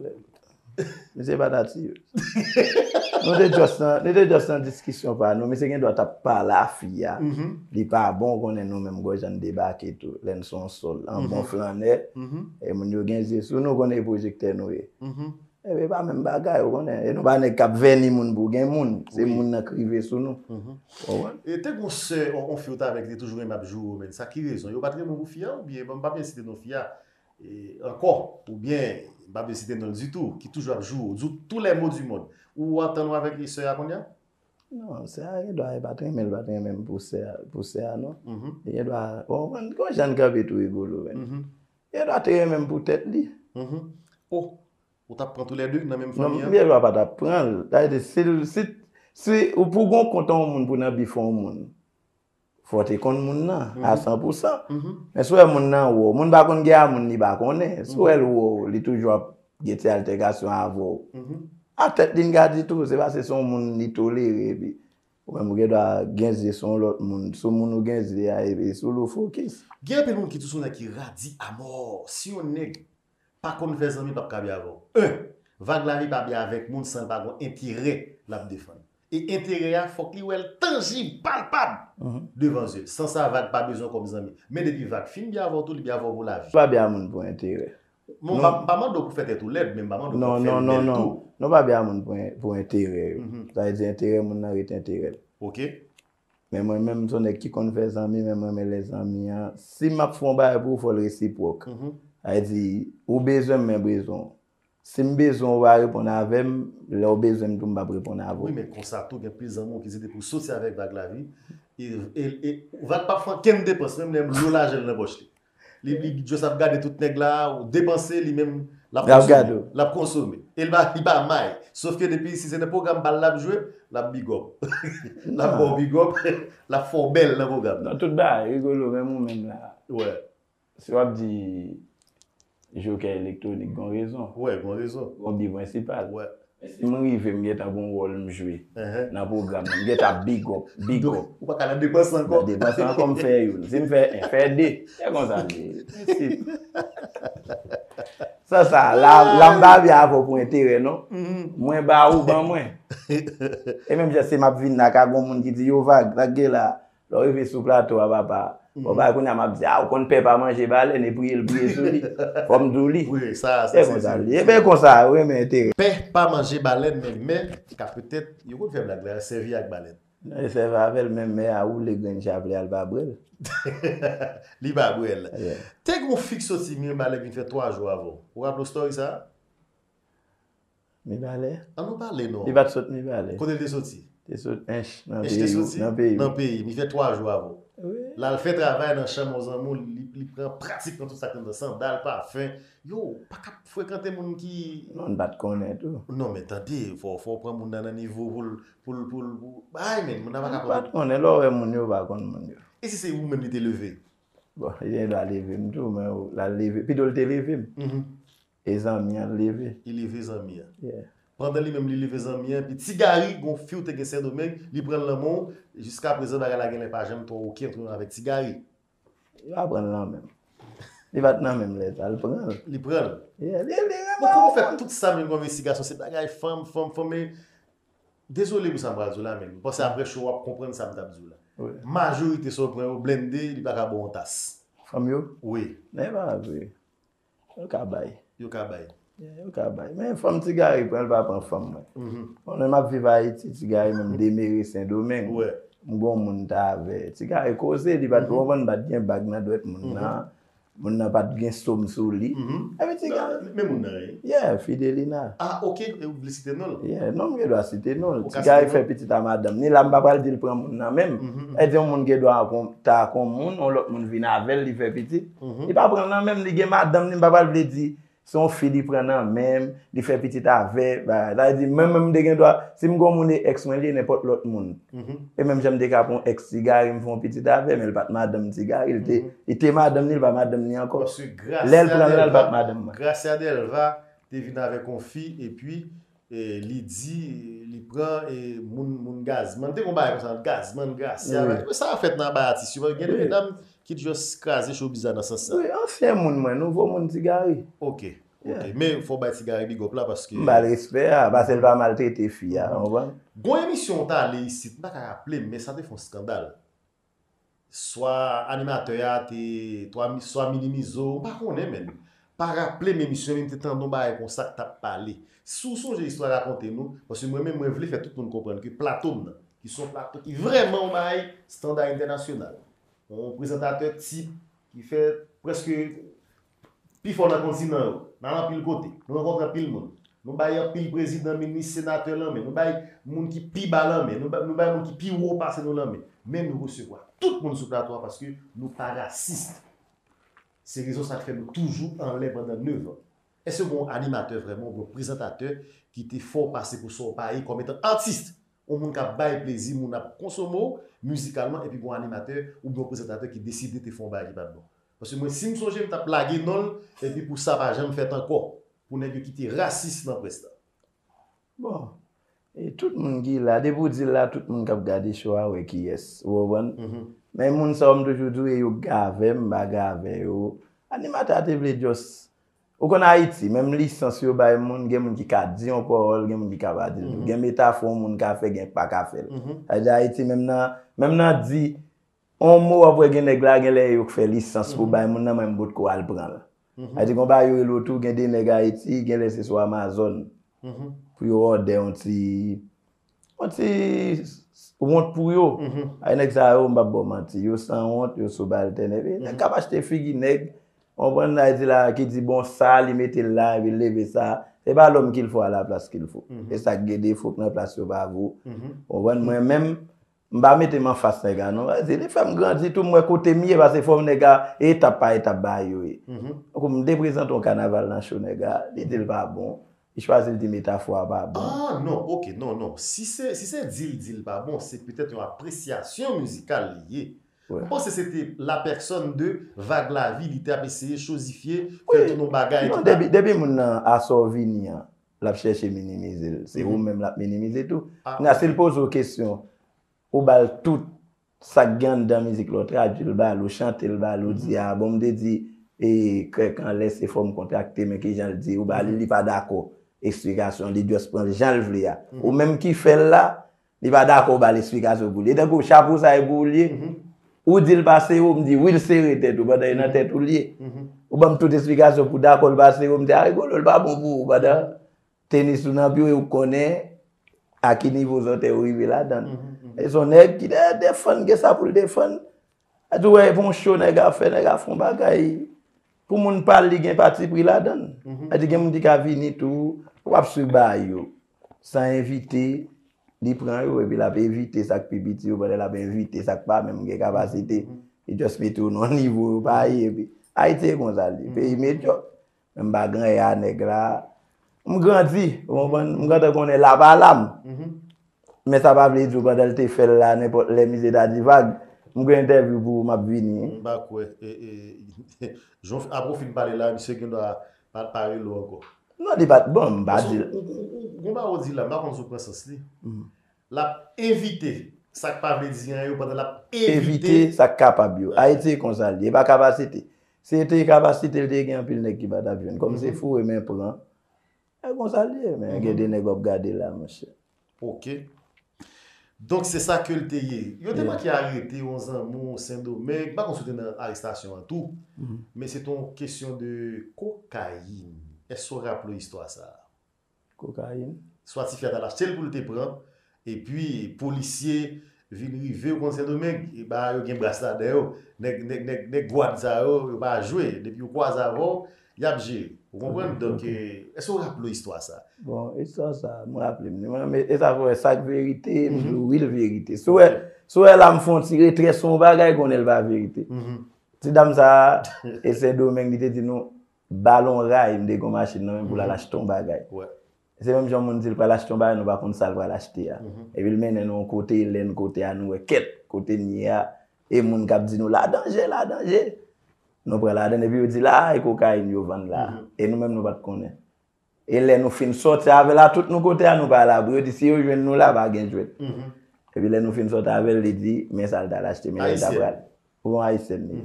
misye pa t a Tiyous. Nou te just nan, nou te just nan diskisyon pa nou. Misye gen dwa t ap pale a fi a. Mhm. Li pa bon, ou konnen nou menm gwo jan n debake tou. Lè n se yon sòl, an bon flannè. Mhm. E moun yo gen zye sou nou, konnen e pwojektè nou ye. Mhm. Ebyen, e pa menm bagay, ou konnen. E nou pa nèg k ap vèni moun pou gen moun. Se moun nan k rive sou nou. Mhm. Ou konprann? E te gon sè, on, on fi w t avèk, li te toujou renmen ap joure w, men sa ki rezon? Yo pa t renmen w pou fi a, oubyen, bon, m pa byen site non fi a, e, ankò, oubyen, m pa byen site non l ditou, ki toujou ap joure w, di w tous les maux du monde. Ou antann ou avèk sè a kounye a? Non, sè a gen dwa, e pa t renmen l, pa t renmen m pou sè a, pou sè a, non. Mhm. Li gen dwa, ou konprann, gon jan n kanpe tou Rigolo, men. Mhm. Li gen dwa te renmen m pou tèt li. Mhm. Oh, ou t ap pran toulède nan menm fanmi an? Non, m gen dwa pa t ap pran l. Sa vle di, si, si, si, ou pou gon kont yon moun pou nan bif yon moun, fò w te konn moun nan, a san pou san. Mhm. Men si w wè moun nan wè w, moun pa konn gen a moun li pa konnen. Si w wè l wè w, li toujou ap gen ti altèkasyon avè w. Mhm. A tèt li n ka di tou, se paske se yon moun li tolere, epi ou menm ou gen dwa gen zye sou yon lòt moun, sou moun ou gen zye a, epi sou li w fokis. Gen anpil moun ki di w se yon nèg ki radi amò. Si yon nèg pa konn fè zanmi, l p ap ka byen avè w. En, Vag Lavi pa byen avèk moun san l pa gon enterè l ap defann. E enterè a, fòk li wè l tanjib, palpab, devan zye. San sa, Vag pa bezwen w kòm zanmi. Men depi Vag fin byen avè w tou, li byen avè w pou lavi. Pa byen a moun pou enterè. Non, m pa, m pa mande w pou fè tèt ou lèd, men m pa mande w pou fè l bèl tou. Non, non, non. Non, pa byen a moun pou en-, pou enterè yo. Mhm. Sa vle di enterè moun nan ret enterè l. Ok. Men mwen menm, m se yon nèg ki konn fè zanmi, men mwen renmen lè zanmi an. Si m ap fè yon bagay pou ou, fò l resipwòk. Mhm. Sa vle di, ou bezwen m, mwen bezwen w. Si m bezwen w, ou pa reponn avè m, lè w bezwen m tou, m p ap reponn avè w. Wi, men konsa tou, gen pil zanmi w ki di depi w soti avèk Vag Lavi, e, e, e, Vag p ap fè okenn depans, menm lè m lo lajan l nan pòch li. Li, li just ap gade tout nèg la, ou depanse, li menm, l ap konsome. L ap konsome. E li pa, li pa may. Sof ke depi si se nan pwogram bal l ap jwe, l ap big up. L ap ba w big up, l ap fè w bèl nan pwogram nan. Nan tout bagay, Rigolo, menm ou menm la. Wè. Si w ap di jokè elektwonik, gon rezon. Wè, gon rezon. Gon bi prensipal. Wè. Men si m rive, m gentan gon wòl m jwe nan pwogram nan, m gentan big up, big up. Ou pa ka nan depans ankò. Nan depans ankò, m fè youn. Si m fè en, fè de. Se konsa l ye. Prensip. San sa, la, la m pa vle avè w pou enterè, non. Mwen ba ou, ban mwen. E menm jan si m ap vin la, ka gon moun ki di, yo, Vag, sa k gen la? Lè w rive sou plato a, papa, bon, bagay kounye a m ap di, a, ou konn pè pa manje balèn, e priye l priye sou li. Fò m di w li. Wi, sa, sa, se konsa l ye. E ben konsa, ou renmen enterè. Pè pa manje balèn, men mè ka petèt, yo konn fè blag la, sèvi ak balèn. Non, yo sèvi avè l, men mè a woule grenn chaplè a, l pa bwè l. Li pa bwè l. Yeah. Te gon fi k soti Mibalè vin fè twa jou avè w. Ou raple w story sa? Mibalè? An nou pale non. Li pa t sot Mibalè. Kote l te soti? Te sot Ench nan peyi. Ench te soti? Nan peyi. Nan peyi. Li fè twa jou avè w. Wi. L al fè travay nan chanm yon zanmi w, li, li pran pratikman tout sa k anndan, sandal, pafen. Yo, ou pa ka ap frekante moun ki... Non, n pa t konnen tou. Non, men tande, fò, fò w pran moun nan nan nivo pou l, pou l, pou l, pou, bay, men, moun nan pa ka... M pa t konnen, lè w wè moun yo, w pa konn moun yo. E si se ou menm li te leve? Bon, li gen dwa leve m tou, men l al leve, pito l te leve m. Mhm. E zanmi an leve. Li leve zanmi an. Yeah. Pandan li menm li leve zanmi an, epi Ti Gari, gon fi w te gen Sendomeng, li pran l nan men w, jiskaprezan bagay la genlè pa janm twò oke ant ou menm avèk Ti Gari. Li pa pran l nan men m. Li pa t nan menm lè sa, l pran l. Li pran l. Yeah, li, li renmen Mwen kòman fè tout sa menm konvestigasyon, se bagay fanm, fanm, fanm, men dezole pou sa m pral di w la, men m panse apre show w ap konprann sa m t ap di w la. Majorite sa w pran yo blende, li pa ka ba w yon tas. Fanm yo? Wi. Men pa vre. Yo ka bay. Yo ka bay. Yeah, yo ka bay. Men fanm Ti Gary pran, l pa pran fanm mwen. Konnen m ap viv Ayiti, Ti Gary menm demere Sendomeng. M gon moun ta avè. Ti Gary koze, li pa t konprann, m pa t gen bag nan dwèt moun nan. Moun nan pa t gen som sou li. Epi Ti Gary. Men moun nan ye. Yeah, Fidelina. Ah, ok, e ou vle site non l? Yeah, non, m gen dwa site non l. Ti Gary fè pitit a madanm ni la, m pa pral di l pran moun nan menm. E di yon moun gen dwa ta ak yon moun, yon lòt moun vin avè l, li fè pitit. Li pa pran l nan menm, li gen madanm ni, m pa pral vle di se yon fi li pran nan menm, li fè pitit avè, bagay. Sa vle di, menm, menm m te gen dwa, si m gon moun e ex mwen li ye, nenpòt lòt moun. E menm jan m te ka pran yon ex Ti Gary, m fè yon pitit avè, men l pa t madanm Ti Gary, li te, li te madanm ni, li pa madanm ni ankò. Lè l pran l la, l pa t madanm mwen. Gracia Delva te vin avèk yon fi, epi e, li di, li pran e, moun, moun Gazman. Te gon bagay konsa, Gazman, Gracia. Sa a fèt nan bay atis yo. Gen de medam ki just kraze showbiz la nan sans sa. Wi, ansyen moun mwen, nouvo moun Ti Gary. Ok, ok. Men fò w bay Ti Gary big up la paske. M ba l respè a, paske l pa maltrete fi a, w konprann? Gon emisyon w t ale isit, m pa ka raple m, men sa te fè yon eskandal. Swa animatè a te twa mi- swa minimize w, m pa konnen menm. Pa raple m emisyon men m te tande yon bagay konsa k t ap pale. Si w sonje istwa rakonte nou, paske mwen menm mwen vle fè tout moun konprann ke plato m nan, ki se yon plato ki vrèman yon bagay estanda entènasyonal. Yon prezantatè tip ki fè prèske pifò nan kontinan yo, n al anpil kote, nou rankontre anpil moun. Nou bay anpil prezidan, minis, senatè lanmen, nou bay moun ki pi ba lanmen, nou bay, nou bay moun ki pi wo pase nou lanmen. Men nou resevwa tout moun sou plato a paske nou pa rasis. Se rezon sa k fè nou toujou anlè pandan nevan. Èske gen yon animatè vrèman oubyen yon prezantatè ki te fè w pase pou sa w pa ye kòm etan atis? Yon moun k ap bay plezi, moun ap konsome w mizikalman, epi gen yon animatè oubyen yon prezantatè ki deside te fè yon bagay ki pa t bon. Paske mwen, si m sonje, m t ap lage non l, epi pou sa pa janm fèt ankò, pou nèg yo kite rasis nan près la. Bon, e tout moun ki la, depi w di l la, tout moun k ap gade show a wè kiyès, ou konprann? Men moun sa yo, m toujou di w, e yo k gen avè m, m pa gen avè yo. Animatè a te vle just Ou konn Ayiti, menm lisans yo bay moun, gen moun ki ka di yon pawòl, gen moun ki ka pa di l tou. Gen metafò yon moun ka fè, gen k pa ka fè l. Sa vle di Ayiti, menm nan, menm nan di yon mo, w ap wè gen nèg la, gen lè yo k fè lisans pou bay moun nan, men m potko al pran l. Sa vle di, gon bagay yo rele w tou, gen de nèg Ayiti, gen lè se sou Amazon. Pou yo òdè yon ti, yon ti wont pou yo. Ay nèg sa yo, m p ap ba w manti, yo sanwont, yo sibaltèn. Epi nèg k ap achte figi nèg, w konprann, Ayiti la, ki di bon sa, li mete l la, epi l leve sa. Se pa l'homme qu'il faut à la place qu'il faut. E sa k gen defo k nan plas yo pa vo. W konprann, mwen menm, m pa mete m anfas nèg la non. Sa vle di, li fè m grandi tou, m wè kote m ye, paske fò nèg la, etap pa etap bagay yo ye. Tankou m te prezante yon kanaval nan show nèg la, li di l pa bon. Li chwazi l di metafò a pa bon. Ah non, ok, non, non. Si se, si se di l di l pa bon, se petèt yon apresyasyon mizikal li ye. M panse se te la pèsòn de Vag Lavi, li te ap eseye chozifye, fè l tounen yon bagay ki pa. Depi, depi moun nan asò vini an, l ap chèche minimize l. Se ou menm l ap minimize tou. Nan, si l poze w kesyon, ou ba l tout sa k gen anndan mizik la, ou tradui l ba l, ou chante l ba l, ou di, a bon, m te di, e, krèk anlè se fò m kontrakte, men kijan l di, ou ba li, li pa dakò. Eksplikasyon, li just pran l jan l vle a. Ou menm ki fè l la, li pa dakò, ou ba l eksplikasyon pou li. E tankou chapo sa e pou ou l ye, ou di l pa sere w, m di wi l sere tèt ou, pandan e nan tèt ou l ye. Ou ban m tout eksplikasyon pou dakò l pa sere w, m di a rigolo, l pa bon pou ou, pandan tenis ou nan pye w e ou konnen a ki nivo zòtèy ou rive ladan l. E se yon nèg ki te defann, gen sa pou l defann. Sa di w wè, e pa yon cho nèg ap fè, nèg ap fè yon bagay. Pou moun pa l, li gen patipri ladan l. Sa di gen moun ki ka vini tou, w ap swiv bagay yo. San envite, li pran yo, epi l ap evite sa k pi piti yo, pandan l ap envite sa k pa menm gen kapasite. Li just mete w nan yon nivo yo pa ye, epi Ayiti e konsa l ye. Peyi medyòk. Men m pa gen anyen a nèg la. M grandi, ou konprann? M gentan konnen la pa la m. Men sa pa vle di w pandan l te fè l la, nenpòt lè misye ta di vag, m gen entèvyou pou ou, m ap vini. M pa kwè. Jan apre w fin pale la, misye gen dwa pa, pa rele w ankò. Non, li pa t bon, m pa di l. Gon bagay w di la, m pa konn si w pran sans li. L ap evite sa k pa vle di anyen yo pandan l ap evite. Evite sa k kapab yo. Ayiti e konsa l ye, e pa kapasite. Si te kapasite l te gen, anpil nèg ki pa t ap jwenn. Kòm se foure men pran, e konsa l ye, men gen de nèg w ap gade la, monchè. Ok. Donk, se sa ke l te ye. Yo te manke arete yon zanmi w Sendomeng, m pa konn si w te nan arestasyon an tou, men se te yon kesyon de kokayin. Èske w raple w istwa sa a? Kokayin. Swa tifi a t al achte l pou l te pran, epi polisye vin rive, ou konn Sendomeng, e ba yo gen bras ladan yo, nèg, nèg, nèg, nèg gwad sa yo, yo pa jwe, depi yo kwaze avè w, y ap jere. Ou konprann? Donk, eh, èske w raple w istwa sa? Bon, istwa sa, m raple m li. Mwen, men, e sa fè w wè sa k verite, m di w wi l verite. Si w wè, si w wè la m fè yon ti retrè sou yon bagay, konnen l pa verite. Ti dam sa, e Sendomeng, li te di nou, ba l yon ray, m te gen yon machin nan men pou l al achte yon bagay. Se menm jan moun di l pral achte yon bagay, nou pa konn sa l pral achte a. Epi l mennen nou yon kote, e lè n kote a, nou wè kèt, kote n ye a, e moun k ap di nou, la danje, la danje. Nou pran ladann, epi yo di la, e kokayin yo vann la. E nou menm nou pa t konnen. E lè nou fin sòti avè l a, tout nou kote a, nou pa alabri. Yo di si yo jwenn nou la, pa gen jwèt. Epi lè nou fin sòti avè l, li di, men sa l t al achte, men lè l t ap pral. Ou yon Ayisyèn li.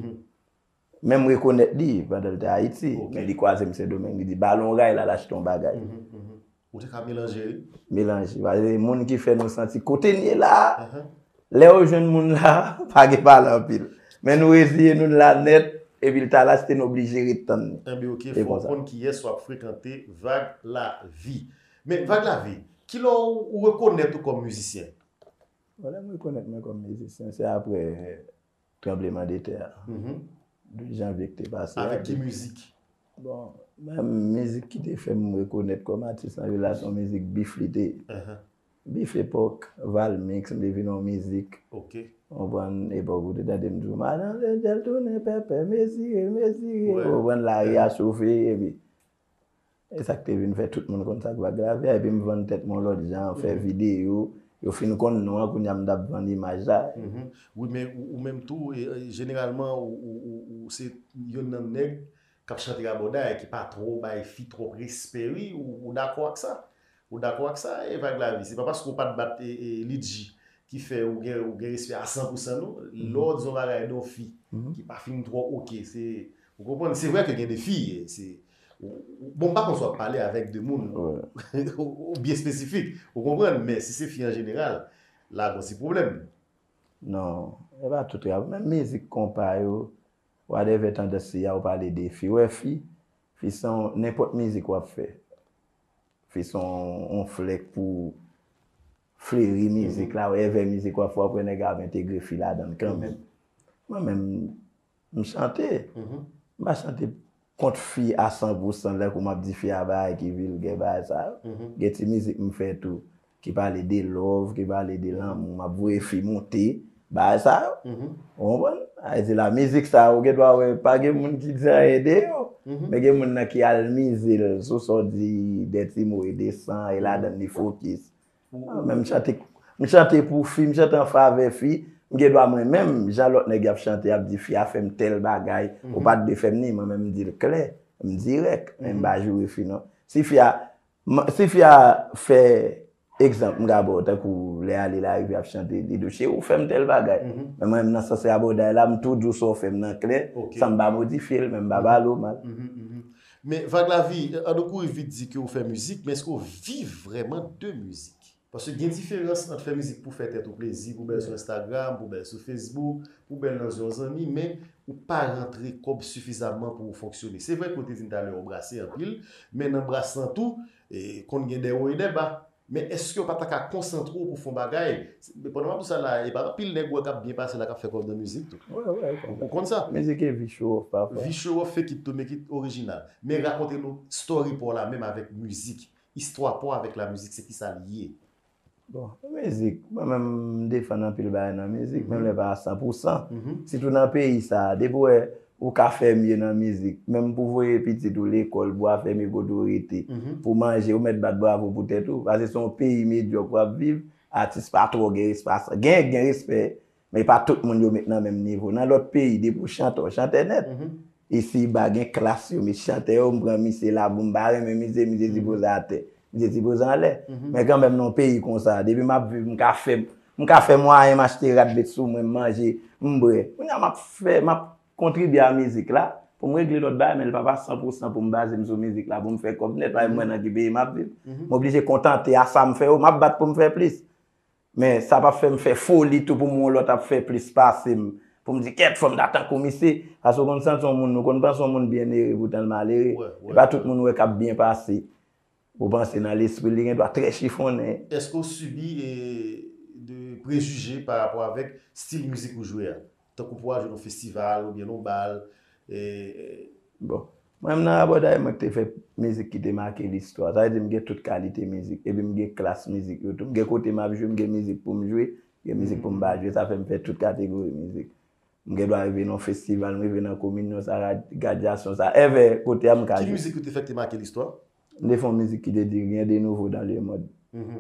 Men m rekonèt li pandan l te Ayiti. Men li kwaze m Sendomeng, li di, ba l yon ray, l al achte yon bagay. Ou te ka melanje, wi. Melanje. Paske moun ki fè nou santi kote n ye la, lè yo jwenn moun la, pa gen pale anpil. Men nou reziye nou la nèt, epi l t al achte, n oblije ret tann li. Enben, ok, fò w konn kiyès w ap frekante Vag Lavi. Men, Vag Lavi, kilè w rekonèt ou kòm mizisyen? Bon, lè m rekonèt mwen kòm mizisyen, se apre tranbleman de tè a. Douz janvye ki te pase a. Avèk ki mizik? Bon, men mizik ki te fè m rekonèt kòm atis nan vil la, se yon mizik Bif li te ye. Bif epòk Valmix, m te vin yon mizik. Ou konprann, epòk ou te tande m di w, madan Angel tounen pèpè, mezire, mezire. Ou konprann, lari a chofe, epi e sa k te vin fè tout moun konn sa k Vag Lavi a, epi m vann tèt mwen yon lòt jan, fè videyo, yo fin konn non an, kounye a m t ap vann imaj la. Wi, men ou, ou menm tou, e, e, jeneralman, ou, ou, ou, ou se youn nan nèg k ap chante rabòday, ki pa twò bay fi twòp respè, wi, ou, ou dakò ak sa? Ou dakò ak sa, e Vag Lavi? Se pa paske w pa t bat, e, e, Lidji ki fè ou gen, ou gen respè a san pou san, non. Lè w di yon bagay de yon fi ki pa fin twò oke, se, ou konprann? Se vre ke gen de fi, e, se, ou, ou, bon, m pa konn si w ap pale avèk de moun ou, ou byen espesifik, ou konprann? Men si se fi an jeneral, la gon ti pwoblèm. Non, e pa tout rap. Menm mizik konpa yo, whatever tandans li a, ou pale de fi. Ou wè fi, fi se yon, nenpòt mizik w ap fè. Fi se yon, yon flèk pou fleri mizik la, whatever mizik w ap fè, w ap wè nèg ap entegre fi ladan l kanmenm. Mwen menm, m chante. M pa chante kont fi a san pou san, lè kou m ap di fi a bagay ki vilgè, bagay sa yo. Gen ti mizik m fè tou, ki pale de love, ki pale de lanmou, m ap voye fi moute, bagay sa yo. Ou konprann? Sa vle di la mizik sa yo, ou gen dwa wè, pa gen moun ki di anyen de yo. Men gen moun nan ki al mize l sou sa w di, de ti mo e de san, e ladan l li fokis. Ah, men m chante, m chante pou fi, m chante an favè fi. M gen dwa mwen menm, jan lòt nèg y ap chante, y ap di fi a fè m tèl bagay, ou pa t dwe fè m ni, mwen menm m di l klè, m dirèk, men m pa joure fi non. Si fi a, m, si fi a fè, egzanp, m ka ba w, tankou lè Ale Larive ap chante, li di w, cheri, ou fè m tèl bagay. Men mwen menm nan sans rabòday la, m tou di w sa w fè m nan klè, san m pa modifye l, men m pa pale w mal. Men Vag Lavi, an nou kouri vit di ke w fè mizik, men èske w viv vrèman de mizik? Paske gen diferans ant fè mizik pou fè tèt ou plezi, pou bèl sou Instagram, pou bèl sou Facebook, pou bèl nan zye yon zanmi, men ou pa rantre kòb sifizamman pou ou fonksyone. Se vre ke w te di m talè w brase anpil, men nan bras lan tou, e, konn gen de wo e de ba. Men èske w pa ta ka konsantre w pou fè yon bagay? Pandan m ap di sa la, e pa anpil nèg ou wè k ap byen pase la k ap fè kòb nan mizik tou. Ou konn sa? Mizik e vi show off pafwa. Vi show off, fake it to make it original. Men rakonte nou story pa w la menm avèk mizik. Istwa pa w avèk lamizik, se kisa l ye? Bon, mizik, mwen menm m defann anpil bagay nan mizik, menm lè pa a san pou san. Sitou nan peyi sa a, depi w wè ou ka fè mye nan mizik, menm pou voye pitit ou lekòl, bwa fèmen kote w rete, pou manje, ou mèt bat bravo pou tèt ou, paske se yon peyi medyòk w ap viv, atis pa twò gen respè, gen, gen respè, men pa tout moun yo met nan menm nivo. Nan lòt peyi, depi w chantè, w chantè nèt. Isi ba gen klas yo met chantè yo, m pran misye labou, m pa renmen misye, misye sipoze atè. Misye sipoze anlè. Men kanmenm nan yon peyi konsa, depi m ap viv, m ka fè, m ka fè mwayen m achte rat bet sou mwen, m manje, m bwè. Kounye a m ap fè, m ap kontribye a mizik la. pou m regle lòt bagay, men li pa pa san pou san pou m baze m sou mizik la, pou m fè kòb nèt, paske mwen nan ki peyi m ap viv. M oblije kontante a sa m fè yo, m ap bat pou m fè plis. Men sa p ap fè m fè foli tou pou m wè yon lòt ap fè plis pase m. Pou m di, kèt, fò m ta tankou misye. Paske w konn santi yon moun, nou konn panse yon moun byenere poutan l malere. E pa tout moun ou wè k ap byen pase. Ou panse nan lespri l, li gen dwa trè chifonnen. Èske w sibi e, de prejije pa rapò avèk stil mizik ou jwe a? Tankou pou w al jwe nan festival oubyen nan bal, e, Bon, mwen menm nan Rabòday, mwen te fè mizik ki te make listwa. Sa vle di m gen tout kalite mizik. Epi m gen klas mizik yo tou. M gen kote m ap jwe, m gen mizik pou m jwe, gen mizik pou m pa jwe. Sa fè m fè tout kategori mizik. M gen dwa rive nan festival, m rive nan kominyon sa, gradyasyon sa. Evè kote a m ka jwe. Ki mizik ou te fè ki te make listwa? M te fè yon mizik ki te di Rien de nouveau dans le monde.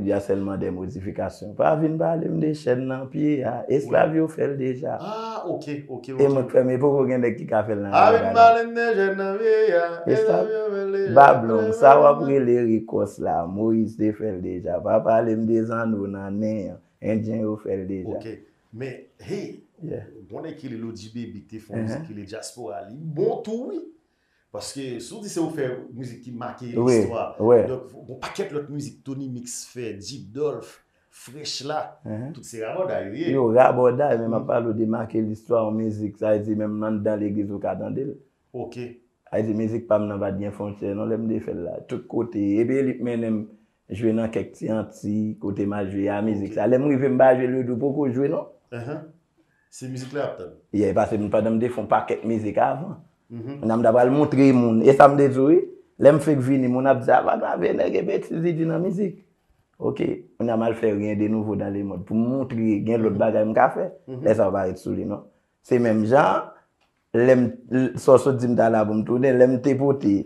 Il y a seulement des modifications. Pa vin pale m de chèn nan pye a. Esklav yo fè l deja. Ah, ok, ok, ok. E mwen k fè m, e poko gen nèg ki ka fè l nan Rabòday. Pa vin pale m de chèn nan pye a. Esklav yo fè l deja. Bablong, sa w ap rele Rikòs la, Moyiz te fè l deja. Pa pale m de zanno nan nen an. Endyen yo fè l deja. Ok. Men, hey, gon nèg ki rele Lodji Baby ki te fè yon mizik ki rele Dyaspora. Li bon tou, wi. Paske si w di se ou fè mizik ki make listwa, donk gon pakèt lòt mizik Tony Mix fè, G Dolph, Fresh la, tout se rabòday yo ye. Yo rabòday, men m ap pale w de make listwa yon mizik, sa vle di menm anndan legliz ou ka tande l. Ok. Sa vle di mizik pa m nan pa t gen fwontyè non, lè m te fè l la, tout kote. Epi li t mennen m jwe nan kèk ti anti, kote m al jwe a mizik sa. Lè m rive m pa jwe l, yo di w poko jwe non. Se mizik la y ap tann. Yeah, paske m, pandan m te fè yon pakèt mizik avan. Kounye a m ta pral montre moun. E sa m te di w, wi. Lè m fenk vini, moun ap di, "A, Vaglavi, nèg e betiz li di nan mizik." Ok, kounye a m al fè Rien de nouveau dans le monde pou m montre gen lòt bagay m ka fè. Lè sa yo pa ret sou li, non. Se menm jan, lè m, l-, sa w sot di m talè a pou m tounen, lè m te pote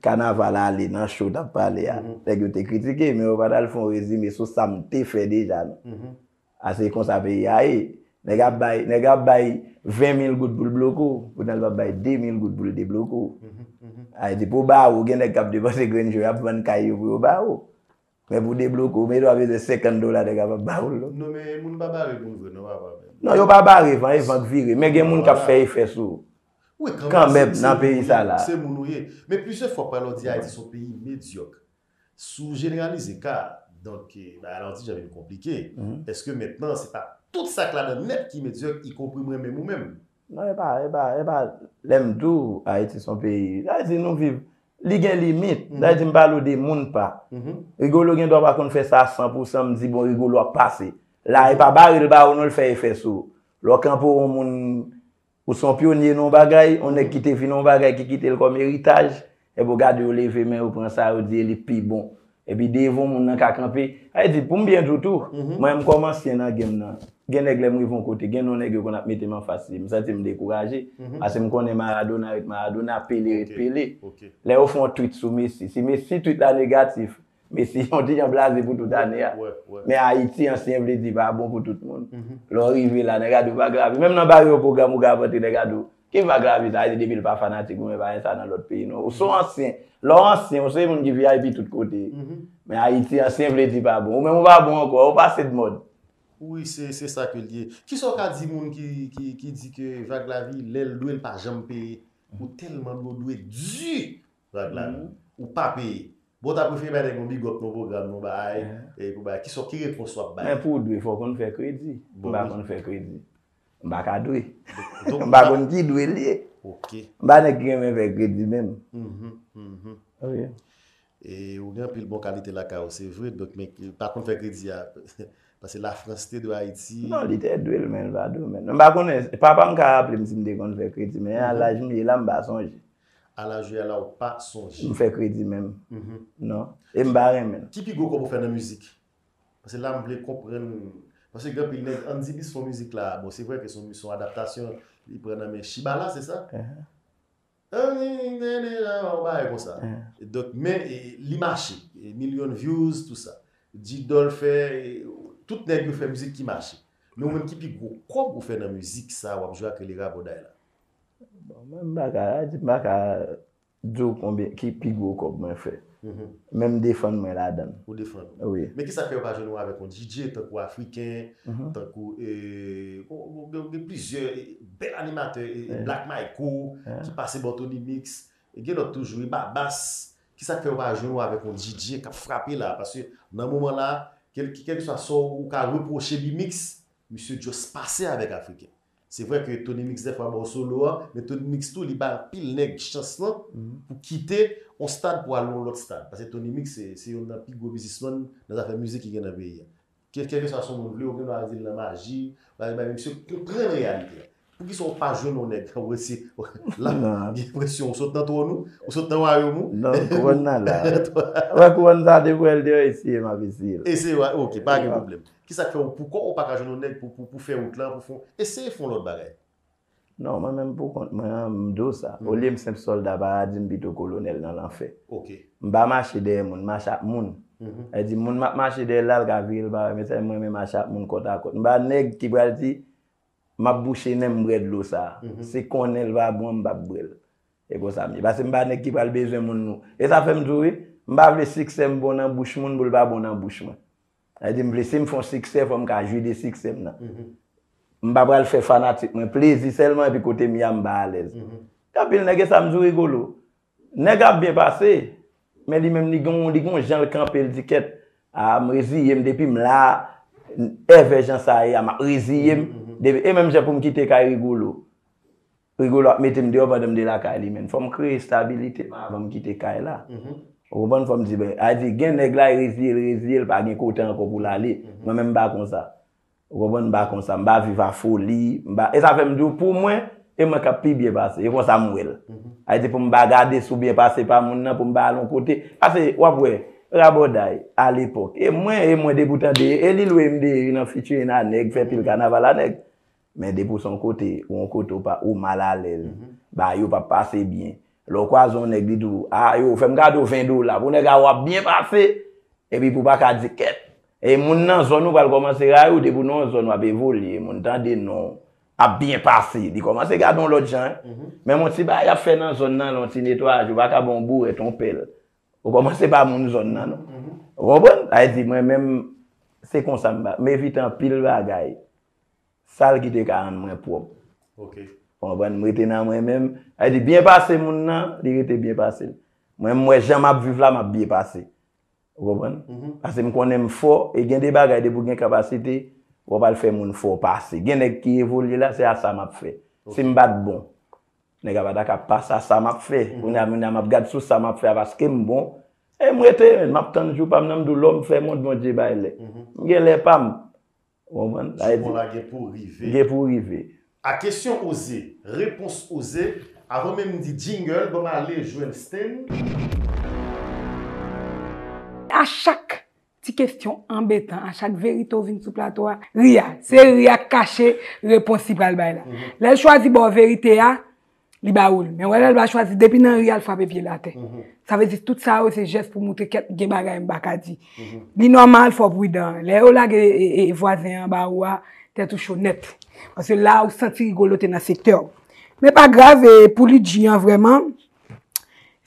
Kanaval ale nan show t ap pale a, nèg yo te kritike, men yo pa t al fè yon rezime sou sa m te fè deja, non. A se konsa peyi a ye. Nèg ap bay, nèg ap bay ven mil goud pou l bloke w, poutan l p ap bay de mil goud pou l debloke w. Sa vle di pou ba ou, gen nèg k ap depanse grenn jou, y ap vann kay yo pou yo ba ou. Men pou debloke w, men yo pa bezwen senkant dola, nèg ap ap ba ou l non. Non, men moun pa bare moun vre non, papa, men. Non, yo pa bare van, e van k vire. Men gen moun k ap fè efè sou ou. Wi, kanmenm, nan peyi sa la. Se moun ou ye. Men plizyè fwa, pral ou di Ayiti se yon peyi medyòk. Si w jeneralize ka, donk, eh, bagay la yon ti jan vin konplike. Èske mentnan, se pa tout sa k ladan nèt ki medyòk, ikonpri mwen menm ou menm? Non, e pa, e pa, e pa, lè m di w, Ayiti se yon peyi, sa vle di nou viv, li gen limit. Sa vle di m pale w de moun pa. Rigolo gen dwa pa konn fè sa a san pou san, m di, bon, Rigolo ap pase. La, e pa bare l ba ou non, l fè efè sou ou. Lè w kanpe w yon moun, ou se yon pyonye nan yon bagay, yon nèg ki te vin yon bagay, ki kite l kòm eritaj, epi w gade yo leve men yo pran sa, yo di e li pi bon. Epi devan moun nan ka kanpe. Sa vle di, pou m byen di w tou, mwen m kòm ansyen nan game nan, gen nèg lè m rive yon kote, gen non nèg yo konn ap mete m anfas li, m santi m dekouraje. Paske m konnen Maradona ret Maradona, Pele ret Pele. Lè yo fè yon tweet sou Messi, si Messi tweet la negatif, Messi yon ti jan blaze pou tout ane a. Men Ayiti, ansyen vle di pa bon pou tout moun. Lè w rive la, nèg a di w pa grave. Menm nan bare yon pwogram ou ka rankontre nèg a di w, ki pa grave sa, e depi l pa fanatik ou, men pa gen sa nan lòt peyi non. Ou se yon ansyen. Lè w ansyen, ou se moun ki V I P tout kote. Men Ayiti, ansyen vle di pa bon. Ou menm ou pa bon ankò, ou pase de mòd. Wi, se, se sa ke l ye. Kisa w ka di moun ki, ki, ki di ke Vaglavi, lè l dwe, l pa janm peye? Ou tèlman dwe, w dwe di Vaglavi. Ou pa peye. Bon, w ta prefere bay nèg yon big up nan pwogram, nan bagay, e pou bagay. Kisa, ki repons w ap bay? Men pou w dwe, fò w konn fè kredi. M pa konn fè kredi. M pa ka dwe. M pa konn ki dwe l ye. M pa nèg ki renmen fè kredi menm. E ou gen anpil bon kalite lakay ou, se vre, donk, men pa konn fè kredi a. Paske Lafrans te dwe Ayiti. Non, li te dwe l, men l pa dwe, men. M pa konnen, papa m ka raple m si m te konn fè kredi, men a laj m ye la, m pa sonje. A laj ou ye la, ou pa sonje. M fè kredi menm. Non. E m pa renmen l. Ki pi gwo kòb ou fè nan mizik? Paske la, m vle konprann. Paske gen anpil nèg, Andy Bis fè yon mizik la. Bon, se vre ke se yon, se yon adaptasyon, li pran nan men Chibala, se sa? Yon bagay konsa. Donk, men, e, li mache. E, milyon views, tout sa. G Dolph fè, e, tout nèg yo fè mizik ki mache. Men ou menm, ki pi gwo kòb ou fè nan mizik sa, w ap jwe ak rele Rabòday la? Bon, mwen, m pa ka, m pa ka di w konbyen, ki pi gwo kòb mwen fè. Men m defann mwen ladan l. Ou defann. Wi. Men kisa k fè yo pa jwenn ou avèk yon D J tankou Afriken, tankou, eh, gen plizyè, eh, bèl animatè, eh, Black Michael, ki pase bò Tony Mix, e gen lòt toujou, e Babas. Kisa k fè yo pa jwenn ou avèk yon D J k ap frape la? Paske nan moman la, kèlkeswa sa w ka repwoche B-Mix, misye just pase avèk Afriken. Se vre ke Tony Mix dèfwa ba w solo an, men Tony Mix tou li bay anpil nèg chans lan pou kite yon stad pou al yon lòt stad. Paske Tony Mix se, se youn nan pi gwo biznismann nan zafè mizik ki gen nan peyi a. Kèlkeswa sa yon moun vle, ou gen dwa di l nan maji, bagay bagay, men misye konprann reyalite a. Poukisa ou pa jwenn yon nèg? Ou resi la, gen enpresyon ou sot nan twòn ou, ou sot nan wayòm ou. Non, kouwòn nan la. Wè kouwòn sa depi w wè l deyò, eseye m ap eseye l. Eseye, ok, pa gen pwoblèm. Kisa k fè ou, poukò ou pa ka jwenn yon nèg pou, pou, pou fè wout lan, pou fè, eseye fè yon lòt bagay? Non, mwen menm pou kont mwen an, m di w sa. Olye m senp sòlda paradi, m pito kolonèl nan lanfè. Ok. M pa mache dèyè moun, m mache ak moun. Sa vle di, moun m ap mache dèyè l la, l ka vire l pa wè, men sèl mwen menm mache ak moun kòtakòt. M pa nèg ki pral di, m ap bouche nen m bwè dlo sa. Si konnen l pa bon, m p ap bwè l. E konsa m ye. Paske m pa nèg ki pral bezwen moun nou. E sa fè m di w wi, m pa vle siksè m bon nan bouch moun pou l pa bon nan bouch mwen. Sa vle di m vle si m fè yon siksè, fò m ka jwi de siksè m nan. M pa pral fè fanatik mwen plezi sèlman epi kote m ye a m pa alèz. Gen anpil nèg, e sa m di w Rigolo. Nèg ap byen pase, men li menm li gen, li gen yon jan l kanpe, l di kèt, a m reziye m depi m la, èvè jan sa ye a, m ap reziye m. Depi, e menm jan pou m kite kay Rigolo. Rigolo ap mete m deyò pandan m de lakay li, men fò m kreye estabilite m avan m kite kay la. Ou konprann? Fò m di, ben, a di, gen nèg la, reziye l, reziye l, pa gen kote ankò pou l ale. Mwen menm m pa konsa. Ou konprann? M pa konsa. M pa viv a foli. M pa, e sa fè m di w, pou mwen, e mwen k ap pi byen pase. E konsa m wè l. Sa vle di pou m pa gade si w byen pase pa moun nan, pou m pa al yon kote. Paske, w ap wè, rabòday, alepòk. E mwen, e mwen depi w tande, e Lil Wayne deye nan featuring a nèg, fè pil kanaval a nèg. Men depi w se yon kote, ou yon kote ou pa, ou malalèz, bagay yo p ap pase byen. Lè w kwaze yon nèg, li di w, a yo, fè m gade w ven dola. Pou nèg a wè w ap byen pase, epi pou w pa ka di kèt. E moun nan zòn ou pral kòmanse rayi w, depi w nan yon zòn w ap evolye, moun tande non w ap byen pase, li kòmanse gade w yon lòt jan. Men yon ti bagay y ap fè nan zòn nan, yon ti netwayaj, ou pa ka ba yon bourèt, yon pèl. Ou kòmanse pa moun zòn nan, non. Ou konprann? Sa vle di, mwen menm, se konsa m pa, m evite anpil bagay. Sal ki te ka rann mwen pwòp. Ok. Ou konprann? M rete nan mwen menm. Sa vle di, byen pase moun nan, li rete byen pase l. Mwen, m wè jan m ap viv la, m ap byen pase. Ou konprann? Paske m konnen m fò, e gen de bagay, depi w gen kapasite, w ap al fè moun fè w pase. Gen nèg ki evolye la, se a sa m ap fè. Si m pa t bon, nèg la pa ta ka pase a sa m ap fè. Kounye a, kounye a, m ap gad sou sa m ap fè a paske m bon. E m rete, m ap tann jou pa m nan, m di w lè m fè mond, Bondye bay lè. M gen lè pa m. Ou konprann? Sa vle di, Jou bon la gen pou rive. Gen pou rive. A kesyon oze, repons oze, avan menm m di jingle, ban m ale jwenn Sten. A chak ti kesyon anbetan, a chak verite ou vin sou plato a, ri a. Se ri a k kache repons li pral bay la. Lè l chwazi ba w verite a, li ba ou l. Men wè lè l pa chwazi, depi nan ri a, l frape pye l atè. Sa vle di tout sa yo se jès pou moutre kèt gen bagay m pa ka di. Li nòmal, fò w pridan. Lè yo lage e, e, e vwazen an ba ou a, tèt ou cho nèt. Paske la, ou santi Rigolo te nan sektè w. Men pa grav, e pou li di an vrèman,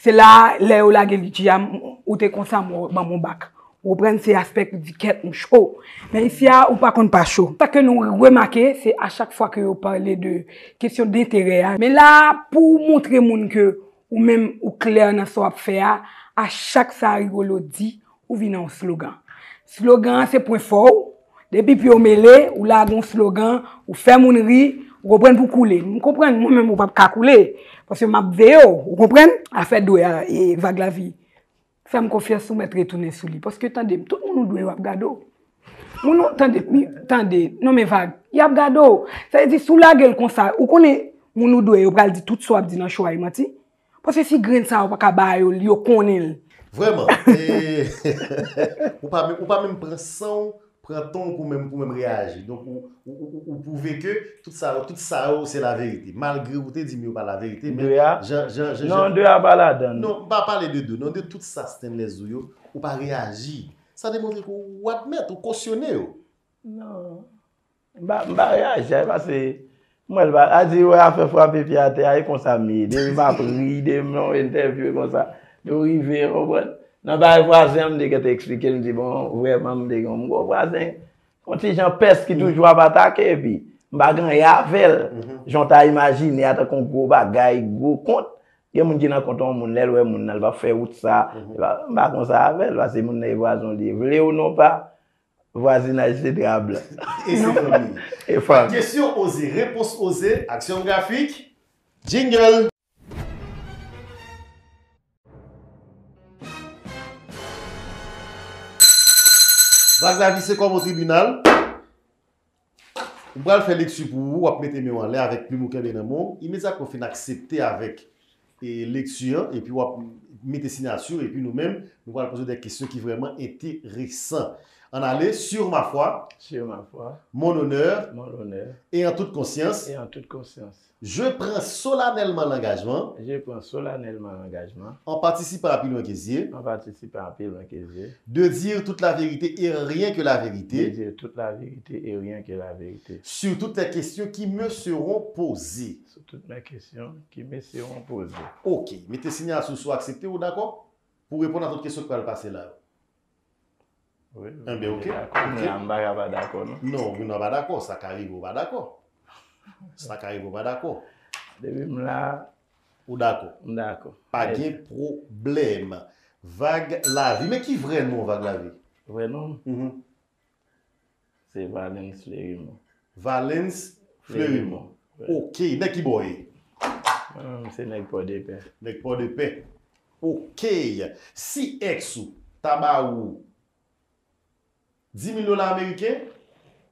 se la, lè yo lage li di a, m, ou te konsa, m, ban m yon bak. Ou konprann, se aspè ki di kèt m cho. Men isi a, ou pa konn pa cho. Sa ke nou remake, se a chak fwa ke yo pale de kesyon denterè a. Men la, pou w montre moun ke ou menm ou klè nan sa w ap fè a, a chak sa Rigolo di, ou vin nan yon slogan. Slogan an se pwen fò w. Depi pye w mele, ou lage yon slogan, ou fè moun ri, ou konprann pou koule. M konprann, mwen menm ou p ap ka koule. Paske m ap veye w, ou konprann? Afè dwe a, e vag lavi. Fè m konfyans, ou mèt retounen sou li. Paske tande m, tout moun ou dwe yo ap gade w. Moun ou tande, mi, tande, non men vag, y ap gade w. Sa vle di, si w lage l konsa, ou konnen moun ou dwe yo pral di tout sa w ap di nan cho a e manti. Paske si grenn sa yo pa ka ba yo l, yo konnen l. Vrèman. E, ou pa menm, ou pa menm pran san w, pran tan w pou menm, pou menm reyaji. Donk, ou, ou, ou, ou pwouve ke tout sa yo, tout sa yo, se laverite. Malgre ou te di m yo pa laverite, men De a? jan, jan, jan, Non, jan, de a pa ladan l. Non, m pa pale de de, non, de tout sa Stanley Zou yo, ou pa reyaji. Sa demontre ke w admèt, ou kosyone yo. Non. M pa, m pa reyaji, paske Mwen, l pa, a di, wè, afè frape pye atè a, e konsa m ye. Depi m ap ri, depi m nan yon entèvyou, e konsa. Nou rive, w konprann? Nan bagay vwazen an, m te gentan eksplike l, m di, bon, vrèman, m te gen yon gwo vwazen, yon ti jan pès ki toujou ap atake, epi m pa gen anyen avè l. Jan w ta imajine a, tankou yon gwo bagay, gwo kont. Gen moun ki nan kont yon moun, lè l wè moun nan, l p ap fè wout sa. M pa, m pa konsa avè l, paske moun nan e vwazen w li ye. Vle ou non pa, vwazinaj se drab la. E se fanmi. E fanmi. Kesyon oze, repons oze, aksyon grafik, jingle. Vag Lavi se kòm o tribinal. Ou pral fè lekti pou ou, w ap mete men w anlè avèk plim ou kenbe nan men w. Imedyatman w fin aksepte avèk e, lekti an, epi w ap mete siyati w, epi nou menm, nou pral poze w de kesyon ki vrèman enteresan. Ann ale, sur ma foi, Sur ma foi, mon honneur, mon honneur, et en toute conscience, et en toute conscience, je prends solennellement l'engagement, je prends solennellement l'engagement, en participant à Pi Lwen Ke Zye, en participant à Pi Lwen Ke Zye, de dire toute la vérité et rien que la vérité, de dire toute la vérité et rien que la vérité, sur toutes les questions qui me seront posées. Sur toutes mes questions qui me seront posées. Ok, mete siyati w si w aksepte, ou dakò? Pou reponn a tout kesyon ki pral pase la yo. Wi, wi, m dakò. Enben, ok. Mwen la, m pa ka pa dakò, non. Non, ou nan pa dakò, sa ka rive ou pa dakò. Sa ka rive ou pa dakò. Depi m la, ou dakò. M dakò. Pa gen pwoblèm. Vag Lavi. Men ki vrè non Vag Lavi? Vrè non? Mhm. Se Valens Flerimon. Valens Flerimon. Flerimon, wi. Ok, nèg ki bò w ye? Mwen menm, se nèg Pòdepè. Nèg Pòdepè. Ok. Si ex ou ta ba ou dis mil dola ameriken,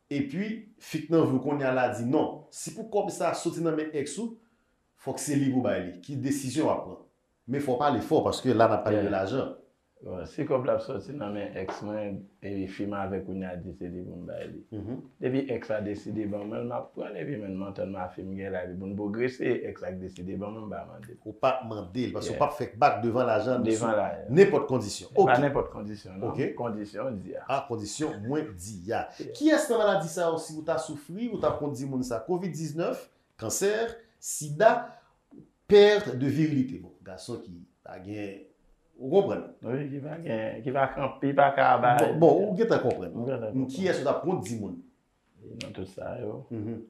epi fi k nan vi w kounye a la di non. Si pou kòb sa soti nan men ex ou, fòk se li pou bay li. Ki desizyon w ap pran? Men fò w pale fò, paske la n ap pale de lajan. Bon, si kòb la ap soti nan men ex mwen, e fi m avè l kounye a deside pou m bay li. Mhm. Depi ex la deside ban mwen l, m ap pran l, epi menm m antann m a fi m gen la, epi pou n pwogrese, ex la k deside ban mwen, m pa mande l. Ou p ap mande l, paske ou p ap fè k bat devan lajan sou nenpòt kondisyon. Ok. Pa nenpòt kondisyon, non. Ok. Kondisyon di a. Ah, kondisyon mwen di a. Yeah. Kiyès nan maladi sa yo, si ou ta soufri, ou t ap konn di moun sa? Kovid diznèf, kansè, sida, perte de virilité. Bon, gason ki pa gen, ou konprann? Wi, ki pa gen, ki pa kanpe, pa ka ba. Bon, bon, ou gentan konprann. M gentan konprann. Kiyès ou t ap wont di moun? Nan tout sa yo. Mhm.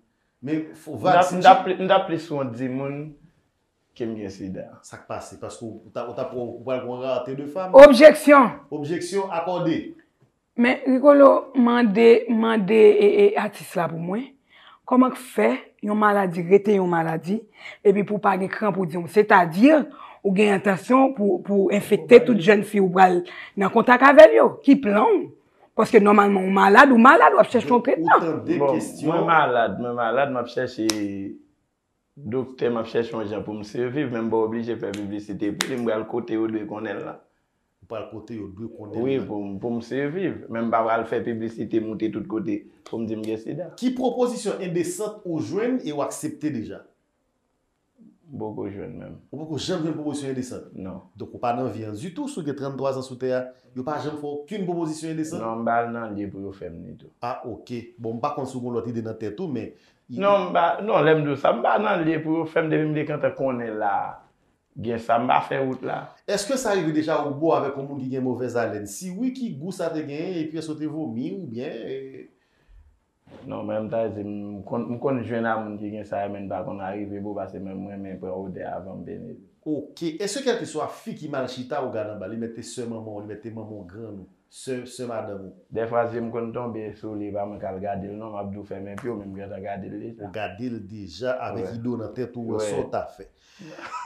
Men, fò, m t ap, m t ap pli, m t ap plis wont di moun ke m gen sida. Sa k pase? Paske ou, ou t ap, ou t ap, ou pral pran rate de fam. Objeksyon! Objeksyon akòde. Men Rigolo, mande, mande e, e, atis la pou mwen, kòman k fè yon maladi rete yon maladi, epi pou w pa gen kran pou w di yon, sètadi, ou gen entansyon pou, pou enfekte tout jèn fi ou pral nan kontak avè l yo, ki plan w? Paske nòmalman, ou malad, ou malad, w ap chèche yon tretman. Bon, mwen malad, mwen malad, m ap chèche doktè, m ap chèche yon jan pou m siviv, men m pa oblije fè piblisite pou li, m pral kote yo dwe konnen l la. Ou pral kote yo dwe konnen l la. Wi, pou m, pou m siviv, men m pa pral fè piblisite moute tout kote pou m di m gen sida. Ki pwopozisyon endesant ou jwenn e w aksepte deja? M poko jwenn menm. Ou poko janm jwenn pwopozisyon endesant? Non. Donk ou pa nan vi an ditou, si w gen tranntwa zan sou tè a, yo pa janm fè w okenn pwopozisyon endesant? Non, m pa al nan lye pou yo fè m li tou. Ah, ok. Bon, m pa konn si w gen lòt ide nan tèt ou, men Non, m pa, non, lè m di w sa, m pa nan lye pou yo fè m depi m te gentan konnen la. Gen sa, m pa fè wout la. Èske sa rive deja ou bo avèk yon moun ki gen movèz alèn? Si wi, ki gou sa te genyen? Epi èske w te vomi oubyen, e, Non, men m ta di, m konn, m konn jwenn a moun ki gen sa, men m pa konn arive bo, paske menm mwen renmen pran odè avan m penetre. Ok. Èske kèlkeswa fi ki mal chita, ou gad anba, li mèt te sè manman w, li mèt te manman w, grann ou? Sè, sè madanm ou. Dèfwa, zye m konn tonbe sou li, e pa mwen k al gade l non, m ap di w fèmen pye w, men m gentan gade l deja. Ou gade l deja avèk ide w nan tèt ou, wè sa w ta fè.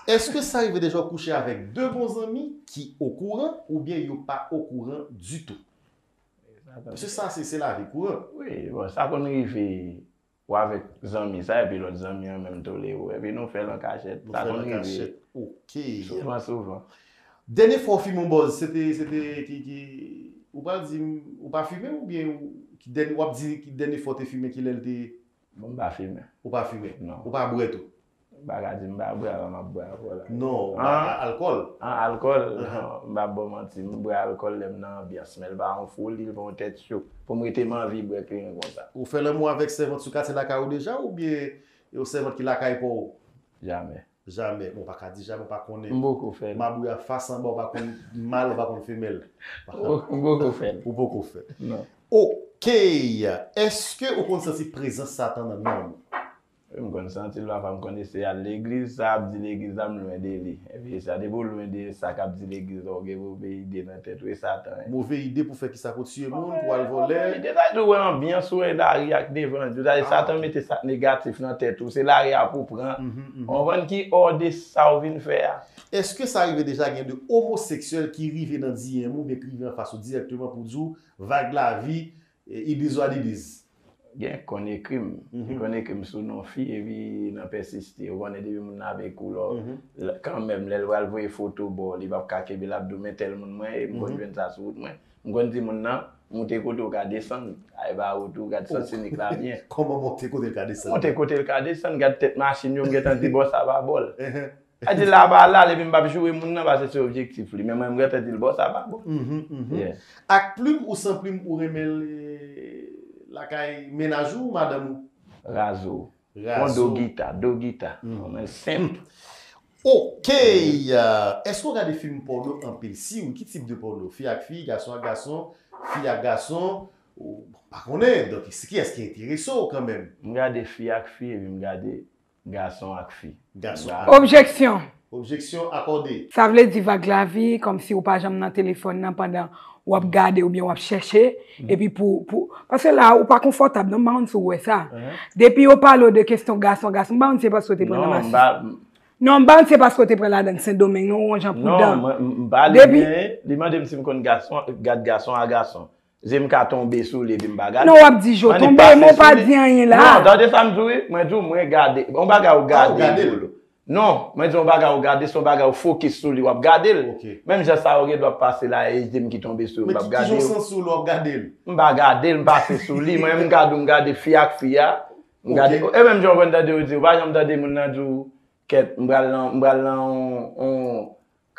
Èske sa rive deja w kouche avèk de bon zanmi ki okouran oubyen yo pa okouran ditou? Paske sa, se, se lavi kouran. Wi, bon, sa konn rive. Ou avèk zanmi sa, epi lòt zanmi an menm tolere w, epi nou fè l an kachèt. Sa konn rive. Ok. Souvan, souvan. Dènye fwa w fimen yon bòz, se te, se te ki, ki, ou pral di m, ou pa fimen oubyen ou, ki dènye, w ap di ki dènye fwa w te fimen, ki lè l te? Bon, m pa fimen. Ou pa fimen? Non. Ou pa bwè tou? M pa ka di m pa bwè, alò m ap bwè ankò la. Non, a-, alkòl. An, alkòl? Non, m pa ba w manti, m bwè alkòl lè m nan anbyans, men l pa yon foli, l pa yon tèt cho. Pou m rete m anvi bwè kleren konsa. Ou fè lanmou avèk sèvant sou katye lakay ou deja, oubyen E yon sèvant ki lakay pa w? Jamè. Jamè. Bon, pa ka di jamè, ou pa konnen. M poko fè l. Mabouya fas anba, ou pa konn mal, ou pa konn femèl. M poko fè l. Ou poko fè. Non. Ok. Èske ou konn santi prezans Satan nan nanm ou? M konn santi l pafwa, m konn eseye al legliz, sa ap di legliz la, m lwen de li. Epi sa, depi w lwen de sa k ap di legliz la, ou gen move ide nan tèt ou, e Satan. Move ide pou fè kisa? Pou tiye moun, pou al vòlè? Ide sa, ou wè anbyans ou, wè lari ak devan, ou ta di Satan mete sa k negatif nan tèt ou, se lari a pou pran. Ou konprann ki òd de sa ou vin fè a? Èske sa rive deja gen de omoseksyèl ki rive nan D M ou, oubyen ki rive anfas ou dirèkteman pou di w, vag lavi, e, it is what it is? Gen konn ekri m. Li konn ekri m sou non fi, epi nan pèsiste. Ou konnen depi moun nan ap ekri w lò, kanmenm, lè l pral voye foto ba w, li p ap ka kenbe l, ap di w, men tèl moun mwen ye, m konn jwenn sa sou wout mwen. M konn di moun nan, moute kote w ka desann. Ay ba wout ou, gad Sans Senik la byen. Kòman monte kote l ka desann? Monte kote l ka desann, gad tèt machin yo, m gentan di bò sa pa bò l. A di la pa la, epi m p ap joure moun nan, paske se objektif li. Men mwen, m gentan di l bò sa pa bò l. Ak plim ou san plim, ou renmen l, e, lakay mennaj ou, madanm ou? Razo. Pran do gita, do gita. Mwen senp. Ok. Èske w gade fim pòno anpil? Si wi, ki tip de pòno? Fi ak fi, gason ak gason, fi ak gason? Ou pa konnen, donk, kiyès ki enterese w kanmenm? M gade fi ak fi, epi m gade gason ak fi. Gason. Objeksyon. Objeksyon akòde. Sa vle di vag lavi, kòmsi ou pa janm nan telefòn nan pandan w ap gade oubyen w ap chèche, epi pou, pou, paske la, ou pa konfòtab, non, m pa konn si w wè sa. Depi yo pale w de kesyon gason, gason, m pa konn si se paske w te pran nan masis. Non, m pa konn si se paske w te pran ladan Sendomeng, non, ou yon jan pou dan. Non, m pa ale byen, li mande m si m konn gason, gad gason a gason. Se m ka tonbe sou li epi m pa gade. Non, w ap di je w tonbe, men w pa di anyen la. Non, tande sa m di w wi. Mwen di w, mwen gade. Yon bagay ou gade, rigolo. Non, mwen di w, yon bagay ou gade, se yon bagay ou fokis sou li, w ap gade l. Menm jan sa yo gen dwa pase la, e je m ki tonbe sou yo, m p ap gade yo. Men ki jan w santi w lè w ap gade l? M pa gade l, m pase sou li. Mwen, m gade, m gade fi ak fi a. M gade, e menm jan w konn tande yo di, ou pa janm tande moun nan di w, kèt, m pral nan, m pral nan yon, yon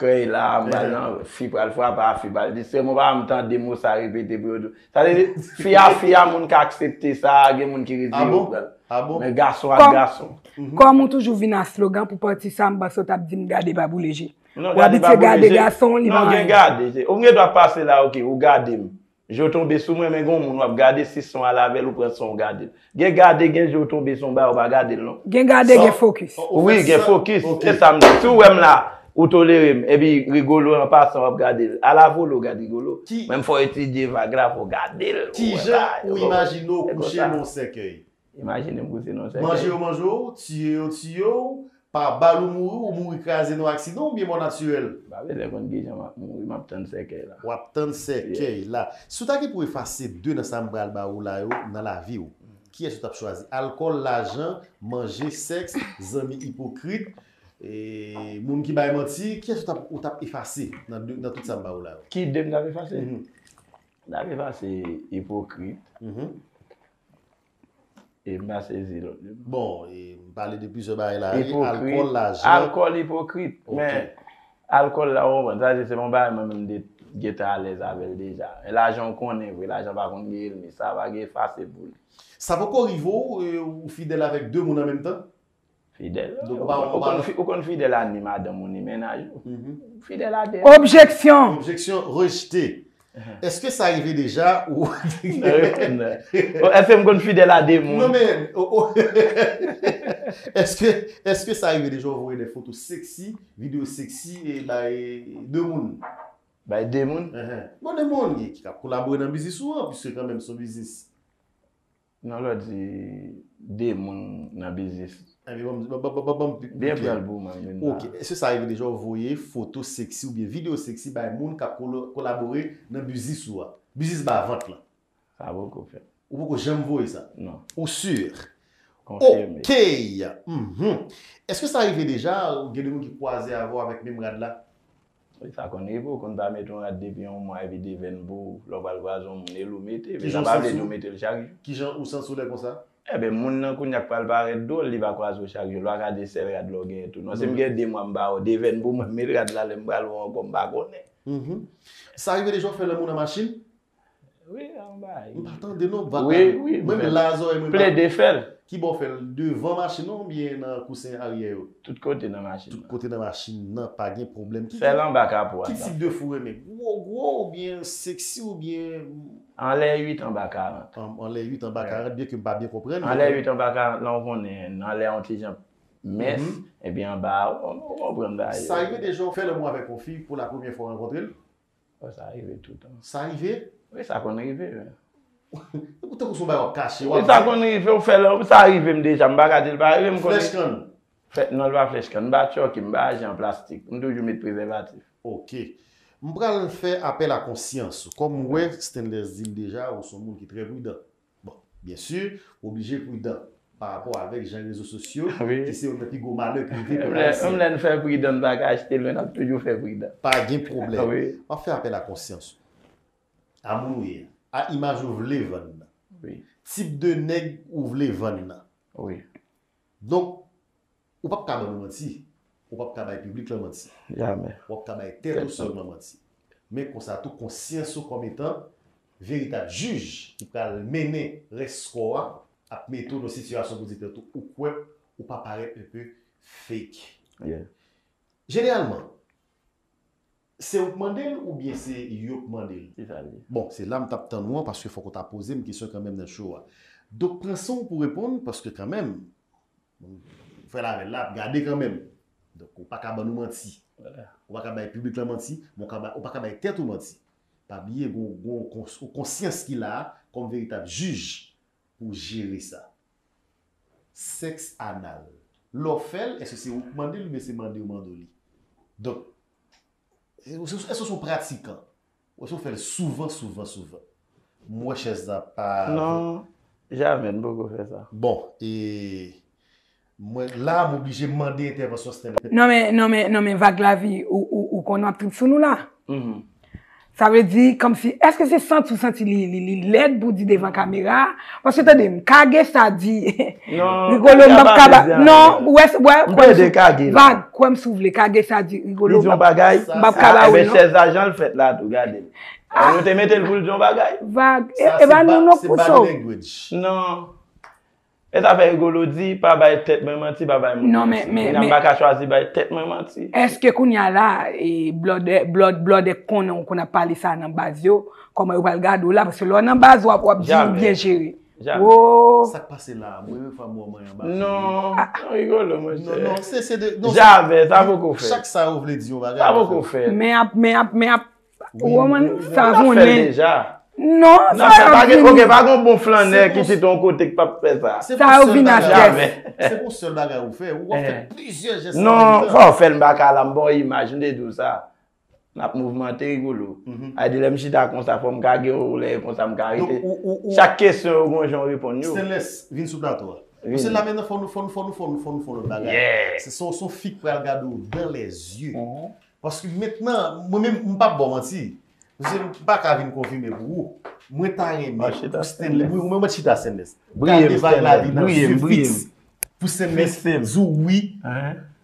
krèy la, m pral nan, fi pral frape a, fi pral di, se mwen pa janm tande mo sa repete pou yo di. Sa vle di, fi a fi a, moun ka aksepte sa, gen moun ki rezi yo pral. Men gason ak gason. Kòm ou toujou vin a slogan pou pati sa, m panse w t ap di m gade pa boule je. Ou abitye gade gason, li pa anyen. Non, gen gade. Ou gen dwa pase la, ok, ou gade m. Je w tonbe sou mwen, men gen yon moun w ap gade, si se yon al avè l, ou pran san w gade l. Gen gade, gen je w tonbe sou yon bagay, ou pa gade l non. Gen gade, gen fokis. Wi, gen fokis. Se sa m di. Si w wè m la, ou tolere m, epi rigolo an pasan w ap gade l. Ala vole w gad rigolo. Menm fò w etidye vag la, fò w gade l. Kijan ou imajine w kouche nan yon sèkèy? Imajine m kouche nan yon sèkèy. Manje yo manje w, tiye yo tiye w, pa bal ou mouri, ou mouri kraze nan aksidan oubyen mò natirèl? M pa bezwen konn kijan m ap mouri, m ap tann sèkèy la. W ap tann sèkèy la. Si w ta gen pou efase de nan sa m pral ba ou la yo nan lavi w, kiyès ou t ap chwazi? Alkòl, lajan, manje, sèks, zanmi ipokrit, e, moun ki bay manti, kiyès ou t ap, ou t ap efase nan de, nan tout sa m ba ou la yo? Ki de m t ap efase? M t ap efase ipokrit. E m pa sezi lòt li. Bon, e m pale de plizyè bagay la wi, alkòl, lajan. Alkòl, ipokrit. Men alkòl la, ou konprann, sa se, se yon bagay mwen menm m te gentan alèz avè l deja. Men lajan, ou konnen vre, lajan pa konn gen elmi, sa pa gen efase pou li. Sa poko rive w, e, ou fidèl avèk de moun an menm tan? Fidèl. Ou konn fidèl a ni madanm ou ni mennaj ou. Fidèl a de. Objeksyon! Objeksyon rejte. Èske sa rive deja ou... Èske m konn fidèl a de moun? Non men, èske, èske sa rive deja ou voye de foto seksi, videyo seksi e bay de moun? Bay de moun? Bon, de moun ki ka kolabore nan biznis ou an, piske kanmenm se yon biznis. Non, lè w di de moun nan biznis. Ebyen, ban m, ban, ban, ban, ban, ban m pi, pi klè. Byen pral pou mwen, Linda. Ok. Èske sa rive deja w voye foto seksi oubyen videyo seksi bay moun k ap kolo-, kolabore nan biznis ou a? Biznis ba vant lan. Sa poko fèt. Ou poko janm voye sa? Non. Ou si? Konfime. Ok. Mhm. Èske sa rive deja, ou gen de moun ki kwaze avè w avèk menm rad la? Wi, sa konn rive, ou konn pa mete yon rad depi yon mwa epi devèn pou ou, lè w pral kwaze yon moun, e l ou mete, men sa pa vle di ou mete l chak jou. Kijan ou santi w lè konsa? Enben, moun nan kounye a k pral parèt dwòl, li pa kwaze w chak jou, l pa ka di sèl rad la w genyen tou. Non, si m gen de mwa m pa wè w, devèn pou mwen, m met rad la, lè m pral wè w ankò, m pa konnen. Sa rive deja w fè lanmou nan machin? Wi, yon bagay. M pa tande non, vagabon. Wi, wi. Mwen menm la zòrèy mwen pa. Plede fè l. Kibò w fè l, devan machin nan oubyen nan kousen aryè yo? Tout kote nan machin nan. Tout kote nan machin nan, pa gen pwòblèm. Sèl anba kapo a. Ki tip de fou w renmen? Gwo gwo oubyen seksi oubyen? Anlè uit anba karant. Anlè uit anba karant, byen ke m pa byen konprann. Anlè uit anba karant lan w konnen, anlè yon ti jan mens, epi anba a, ou konprann bagay yo. Sa rive deja w fè lanmou avèk yon fi pou la premyè fwa w rankontre l? Sa rive toutan. Sa rive? Wi, sa konn rive wi. Ou tankou se yon bagay w ap kache, w ap di. Sa konn rive, ou fè lè, sa rive m deja, m pa ka di l pa rive, m konnen. Flèch kann. Fè, non, l pa flèch kann, m pa tchòke, m pa aji an plastik, m toujou met prezèvatif. Ok. M pral fè apèl a konsyans ou. Kòm m wè Stanley di l deja, ou se yon moun ki trè pridan. Bon, byen si, ou oblije pridan pa rapò avèk jan rezo sosyo, ki se youn nan pi gwo malè ki rive pèp ayisyen. Menm lè n fè pridan, n pa ka achte lwen, n ap toujou fè pridan. Pa gen pwoblèm. M ap fè apèl a konsyans ou. A moun ou ye a. A imaj ou vle vann nan. Tip de nèg ou vle vann nan. Donk, ou p ap ka ban nou manti. Ou p ap ka bay piblik lan manti. Jamè. W ap ka bay tèt ou sèlman manti. Men konsa tou, konsyans ou kòm etan veritab jij ki pral mennen rès kò a ap mete w nan sitiyasyon pou di tèt ou, ou kwè ou pa parèt enpe fake. Jeneralman, se ou k mande l oubyen se yo k mande l? Kisa l ye? Bon, se la m t ap tann ou an paske fòk ou ta poze m kesyon kanmenm nan show a. Donk, pran san w pou reponn paske kanmenm, fè lavèl la ap gade kanmenm. Donk, ou pa ka ban nou manti. Ou pa ka bay piblik lan manti, men ou ka bay, ou pa ka bay tèt ou manti. Pa bliye, gon, gon kons, yon konsyans ki la a kòm veritab jij pou jere sa. Sèks anal. Lè w fè l, èske se ou k mande l oubyen se mande yo mande w li? Donk, èske w se yon pratikan? Èske w fè l souvan, souvan, souvan? M wè chèz la pa. Non, jamè m poko fè sa. Bon, e mwen la, m oblije mande entèvansyon Stanley. Non men, non men, non men, Vag Lavi, ou, ou, ou konn w ap trip sou nou la? Sa vle di, kòmsi, èske se santi w santi li, li, li lèd pou di devan kamera? Paske tande m, kage sa di. Rigolo, m p ap ka ba. Non, ou wè, ou wè, kwè m si w vle. Vag, kwè m si w vle, kage sa di. Rigolo, m p ap ka ba ou l non. Chèz la jan l fèt la tou, gade l. Nou te mete l pou l di yon bagay. Vag, e pa nou non k pou sa w. Non. E zafè Rigolo di, pa bay tèt mwen manti, pa bay moun manti. Kounye a m pa ka chwazi bay tèt mwen manti. Èske kounye a la, e, blòdè, blòd, blòdè konnen w konn ap pale sa nan baz yo, kòman yo pral gade w la, paske lè w nan baz w ap, w ap di w byen jere. Wo! Sa k pase la a? Mwen menm fwa m wè w manyen anba figi. Non, non, Rigolo, monchè. Non, non, se, se de, non, se. Jamè, sa poko fèt. Chak sa yo vle di yon bagay. Sa poko fèt. Men ap, men ap, men ap. Ou konprann sa vounen. Non, sa yo ap vini. Ok, pa gen bon flannè ki chita yon kote k p ap fè sa. Sa yo vin a tèt. Se pou sèl bagay ou fè. Ou ap fè plizyè jès an menm tan. Non, fò w fè l, m pa ka la, m ba w imaj, m te di w sa. N ap mouvmante Rigolo. A di lè m chita konsa, fò m ka gen yon lè konsa, m ka rete. Chak kesyon yo gon jan w reponn yo. Stainless, vin sou plato a. Paske la mentnan fò nou, fò nou, fò nou, fò nou, fò nou fè yon lòt bagay. Se, se yon fi k pral gade w dans les yeux. Paske mentnan, mwen menm, m p ap ba w manti. Paske m pa ka vin konfime pou ou. Mwen ta renmen pou Stanley, mwen, mwen chita Stanley. Gade Vag Lavi nan zye fiks. Pou Stanley di w wi.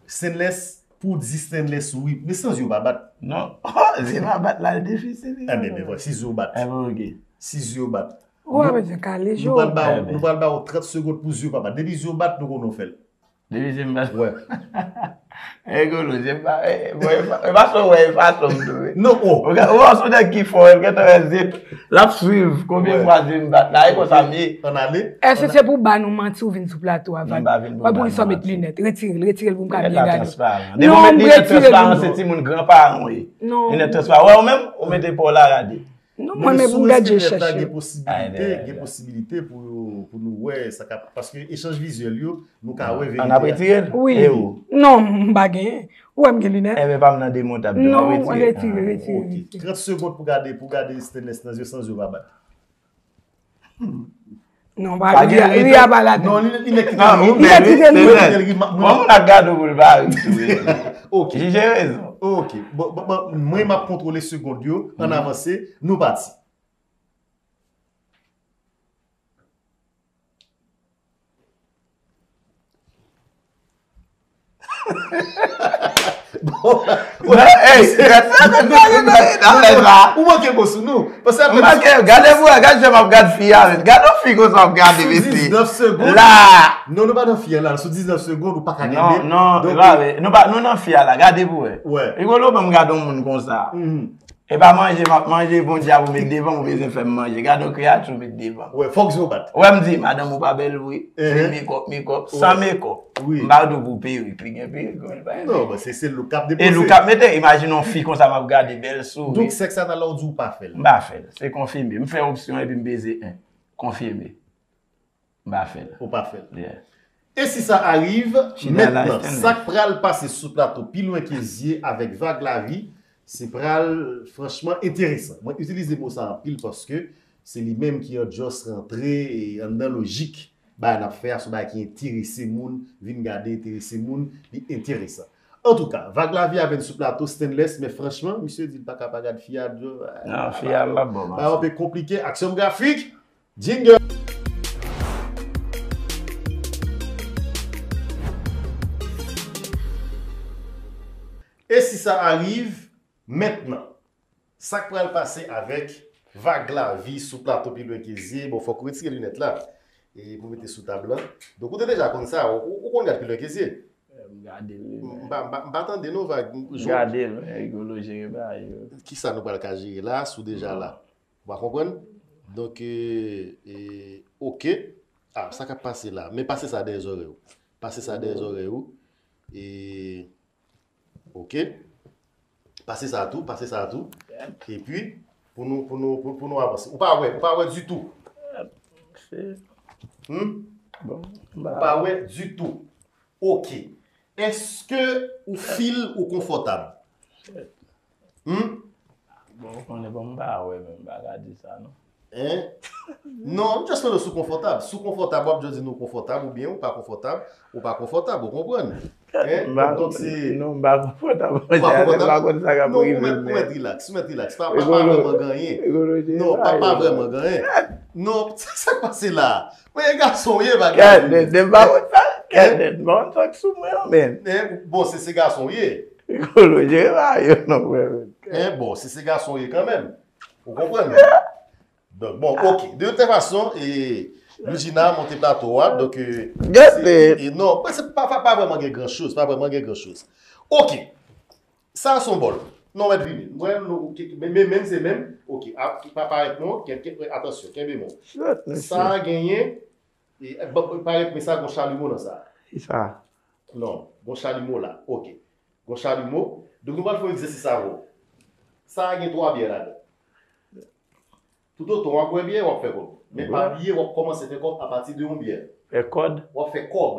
Stanley, pou w di Stanley wi. Men san zye w pa bat. Non. Zye pa bat la, l difisil. Enben, men vwala, si zye w bat. Enben, oke. Si zye w bat. Ou pa bezwen kale je w. Nou pral ba w, nou pral ba w trant segond pou zye w pa bat. Depi zye w bat, nou konnen w fè l. Depi zye m bat. Wè. Rigolo, zye m pa, e, bon, e pa, e pa sa w wè, e pa sa m tou, wi. Non, o. Ou wè, ou wè, se yon nèg ki fò, e, gentan wè zye, l ap swiv, konbyen fwa zye m bat la, e konsa m ye. Ann ale. Èske se pou ba nou manti ou vin sou plato a, Vag? Wè, pou sa w met linèt. Retire l, retire l pou m ka byen gade w. Non, m retire l pou nou. Linèt transparan, se timoun gran paran w ye. Non. Linèt transparan. Wè, ou menm, ou mete pa w la, gade. Non, mwen menm pou m gad je chèch yo. Gen posibilite, gen posibilite pou, pou nou wè sa k ap, paske echanj vizyèl yo, nou ka wè verite a. Ann ap retire l? Wi. E ou? Non, m pa genyen. Ou wè m gen linèt? Enben, pa m nan demonte ap di w, ann ap retire. Retire, retire, retire. Trant segond pou gade, pou gade Stainless nan zye san zye w pa bat. Non, pa gen ri a, ri a pa ladan. Non, li, li mèt kite nou. Li mèt kite nou. Bon, moun ap gade w pou l pa ri. Jije rezon. Ok. Bon, bon, bon, mwen m ap kontwole segond yo. Ann avanse. Nou pati. Bon, hey, gad sa, gad sa, gad sa, gad sa. Ou manke bon sou nou. Paske apre... M manke, gade pou wè, gad jan m ap gad fi a, men. Gade yon fi konsa w ap gade, mesye. Sou diznèf segonn. La. Non, nou pa nan fi a la. Sou diznèf segonn, ou pa ka kenbe. Non, non, nou pa, nou nan fi a la. Gade pou wè. Wè. Rigolo, ban m gade yon moun konsa. E pa manje m ap manje, Bondye ap ou met devan m, ou bezwen fè m manje. Gade yon kreyati ou met devan m. Wè, fòk je w bat. Wè, m di, madanm ou pa bèl vre. Se mekòp, mekòp, san mekòp. M pa di w pou perik, li gen perik, men li pa gen perik. Non, men se, se look k ap depoze. E look k ap mete, imajine yon fi konsa m ap gade, bèl souri. Donk, sèks la, talè w di w pa fè l. M pa fè l. Se konfime. M fè opsyon epi m peze en. Konfime. M pa fè l. Ou pa fè l. Yeah. E si sa arive, mentnan, sa k pral pase sou plato Pi Lwen Ke Zye avèk Vag Lavi, se pral franchman enteresan. Mwen itilize mo sa anpil paske se li menm ki an just rantre e anndan lojik bagay n ap fè a, se yon bagay ki enterese moun, vin gade enterese moun, li enteresan. Antouka, Vag Lavi avè n sou plato, Stainless, men franchman, misye di l pa ka pa gad fi a, non, fi a pa bon, bagay yo pe konplike, aksyon grafik, jingle. E si sa arive mentnan? Sa k pral pase avèk Vag Lavi sou plato Pi Lwen Ke Zye? Bon, fòk ou retire linèt la e pou mete sou tab la. Donk, ou te deja konn sa, ou, ou konn gad Pi Lwen Ke Zye? M gade l, wi, men. M pa, m pa, m pa tande non, Vag. M gade l, men, Rigolo jere bagay yo. Kisa nou pral ka jere la, si w deja la? Ou pa konprann? Donk, e, e, oke. Ah, sa k ap pase la? Men pase sa dèyè zòrèy ou. Pase sa dèyè zòrèy ou. E, oke. Pase sa tou, pase sa tou. Epi, pou nou, pou nou, pou, pou nou avanse. Ou pa wè, ou pa wè ditou. Hmm? Bon, ou pa wè ditou. Oke. Èske ou feel ou konfòtab? Hmm? Bon, ou konnen, bon, m pa wè, men m pa ka di sa, non. Hein? Non, m just mande w si w konfòtab. Si w konfòtab, w ap just di nou w konfòtab, oubyen ou pa konfòtab, ou pa konfòtab, ou konprann? Hein? Donk, donk, se... Non, m pa konfòtab. Ou pa konfòtab? M pa konn sa k ap rive, men. Non, ou mèt, ou mèt relax, ou mèt relax. Pa, pa, pa vrèman gen anyen. Non, pa, pa vrèman gen anyen. Non, sa, sa k pase la? Men e gason w ye, pa gason. Kèt, m pa konn sa. Kèt, m pa konn sa k sou mwen an, men. Bon, se, se gason w ye. Rigolo, jere bagay yo non, frè, men. Hein, bon, se, se gason w ye kanmenm. Ou konprann? Donk, bon, oke. De toute façon, e, Lujina monte plato a, donk, e, gade. E, non, se pa, pa, pa vrèman gen gran choz, pa vrèman gen gran choz. Oke. Sa se yon bòl. Non, mèt vini. Mwen, nou, men, men, men se menm. Oke. A, pa parèt non. Kè, kè, atansyon, kenbe men w. Sa genyen, e, ba, parèt, men sa gon chalimo nan sa. Ki sa? Non, gon chalimo la. Oke. Gon chalimo. Donk, nou pral fè yon egzèsis avè w. Sa gen twa byè ladan. Toutotan w ap bwè byè, w ap fè kòb. Men pa bliye, w ap kòmanse fè kòb apati de yon byè. Fè kòb. W ap fè kòb.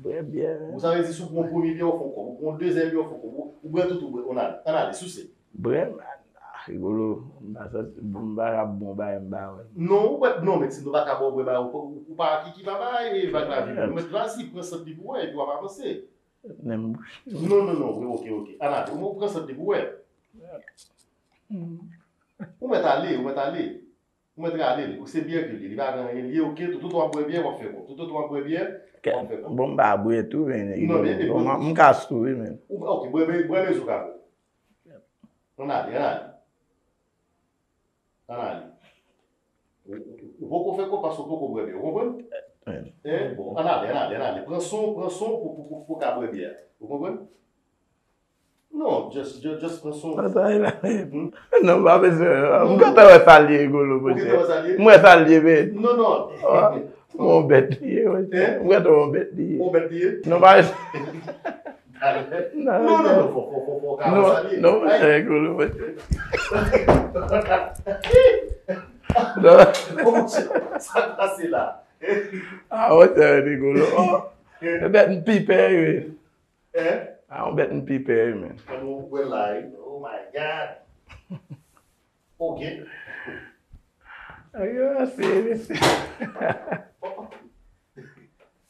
Bwè byè, men. Ou sa vle di, si w pran yon premye byè, w fè yon kòb. Ou pran yon dezyèm byè, w fè yon kòb. Ou, ou bwè tout, ou bwè. Ann ale, ann ale, souse. Bwè, man. Ah, Rigolo, m pa santi, m pa ka bon bagay, m pa wè. Non, ou bwè, non, men si nou pa ka ba w bwè bagay, ou, ou, ou pa kiki papa, e Vag Lavi. Mèt, vazi, pran sant li pou wè, epi w ap avanse. Menm bouch. Non, non, non, wi, oke, oke. Ann ale, ou pran sant li pou wè. Hmm. Ou mèt ale, ou mèt ale. Ou mèt rale l. Ou se byè ke li. Li pa gen anyen li ye, oke? Toutotan w ap bwè byè, w ap fè kòb. Toutotan w ap bwè byè, w ap fè kòb. Bon, m pa bwè tou, men. Non, men, bon, m ka sou, wi, men. Ou, oke, bwè, bwè, bwè men zo ka bwè. Ann ale, ann ale. Ann ale. Ou, ou, ou poko fè kòb paske w poko bwè byè. Ou konprann? Hein? Bon, ann ale, ann ale, ann ale. Pran son, pran son pou, pou, pou, pou ka bwè byè a. Ou konprann? Non, just, just, just pran son. Sa, sa, la. Hmm? Non, m pa bezwen. M gentan wè sa l ye, Rigolo, monchè. Ou gentan wè sa l ye? M wè sa l ye, men. Non, non. Ah, yon bèt li ye, monchè. Hein? M gentan wè yon bèt li ye. Yon bèt li ye? Non, pa... Non, non, non, fò, fò, fò, fò, ka wè sa l ye. Non, monchè, Rigolo, monchè. Non. Oh, monchè, sa k pase la? Ah, monchè, Rigolo. Oh, bèt m pi pè, wi. Hein? A, yon bèt m pi pè, wi, men. Kòman w wè la, wi? Oh my God! Ok. Ayo, se, se.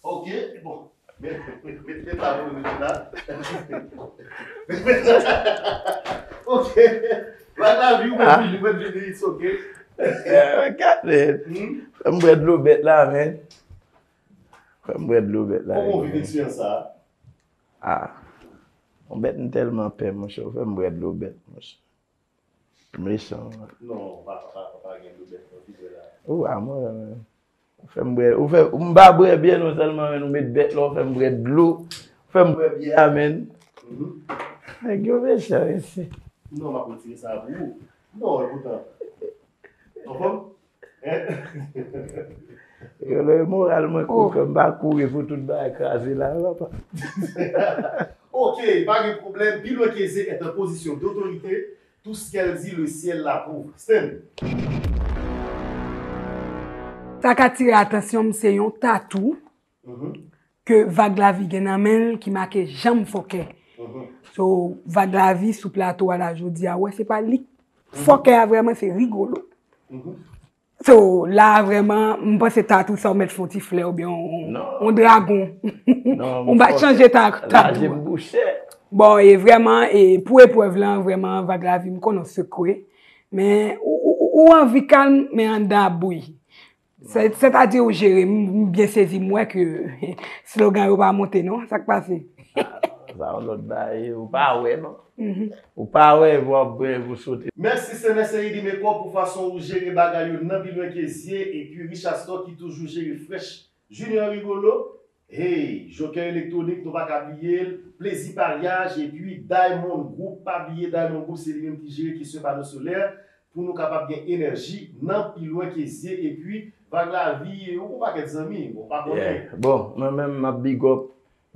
Ok, bon. Met, met, met, met la pou nou la. Ok. Vag Lavi, ou mèt vini, ou mèt vini, it's ok. Eh, gade. Hmm? Fè m bwè dlo bèt la, men. Fè m bwè dlo bèt la. Kòman w viv eksperyans sa a? Ah, Yon bèt m tèlman pè, monchè, ou fè m bwè dlo bèt, monchè. M mechan. Non, pa, pa, pa, pa gen dlo bèt, non, ki bwè la. Ou a mwen, ou fè m bwè, ou fè, m pa bwè byè non sèlman, men ou met bèt la, ou fè m bwè dlo, ou fè m bwè byè a, men. Mhm. Nèg yo mechan, mesye. Non, m ap retire sa pou ou. Non, epoutan. Anfòm? Hein? Yo, lè moral mwen koke, m pa kouri pou tout bagay kraze la, papa. Ok, pa gen pwoblèm. Pilwen Keze est en position d'autorité. Tout ce qu'elle dit, le ciel l'approuve. Stanley. Sa k atire atansyon m, se yon tatou ke Vag Lavi gen nan men l ki make Janm Fòkè. So, Vag Lavi sou plato a la jodi a, ou wè se pa li k fòkè a vrèman, se Rigolo. So, la a vrèman, m panse tatou sa ou mèt fè yon ti flè oubyen yon, yon dragon. Ou ba chanje tatou. Bon, e vrèman, e pou eprèv lan, vrèman, Vag Lavi, m konnen w sekwe. Men, ou, ou, ou, ou anvi kalm, men anndan ap bouyi. Sètadi ou jere, m, m byen sezi, m wè ke slogan yo pa monte non, sa k pase? Sa yon lòt bagay, ou pa wè non. Ou pa wè, w ap bwè, w sote. Mèsi Senè Seyidi Mekò pou fason ou jere bagay yo nan Pilwen Keze, epi Richard Store ki toujou jere frèch Junior Rigolo. Hey, Joker Electronic, nou pa ka bliye l. Plezi Paryaj, epi Diamond Group, pa bliye Diamond Group, se li menm ki jere kesyon pano solè pou nou kapab gen enèji nan Pilwen Keze, epi Vag Lavi, ou gon pakèt zanmi, bon, pa konnen. Bon, mwen menm, m ap big up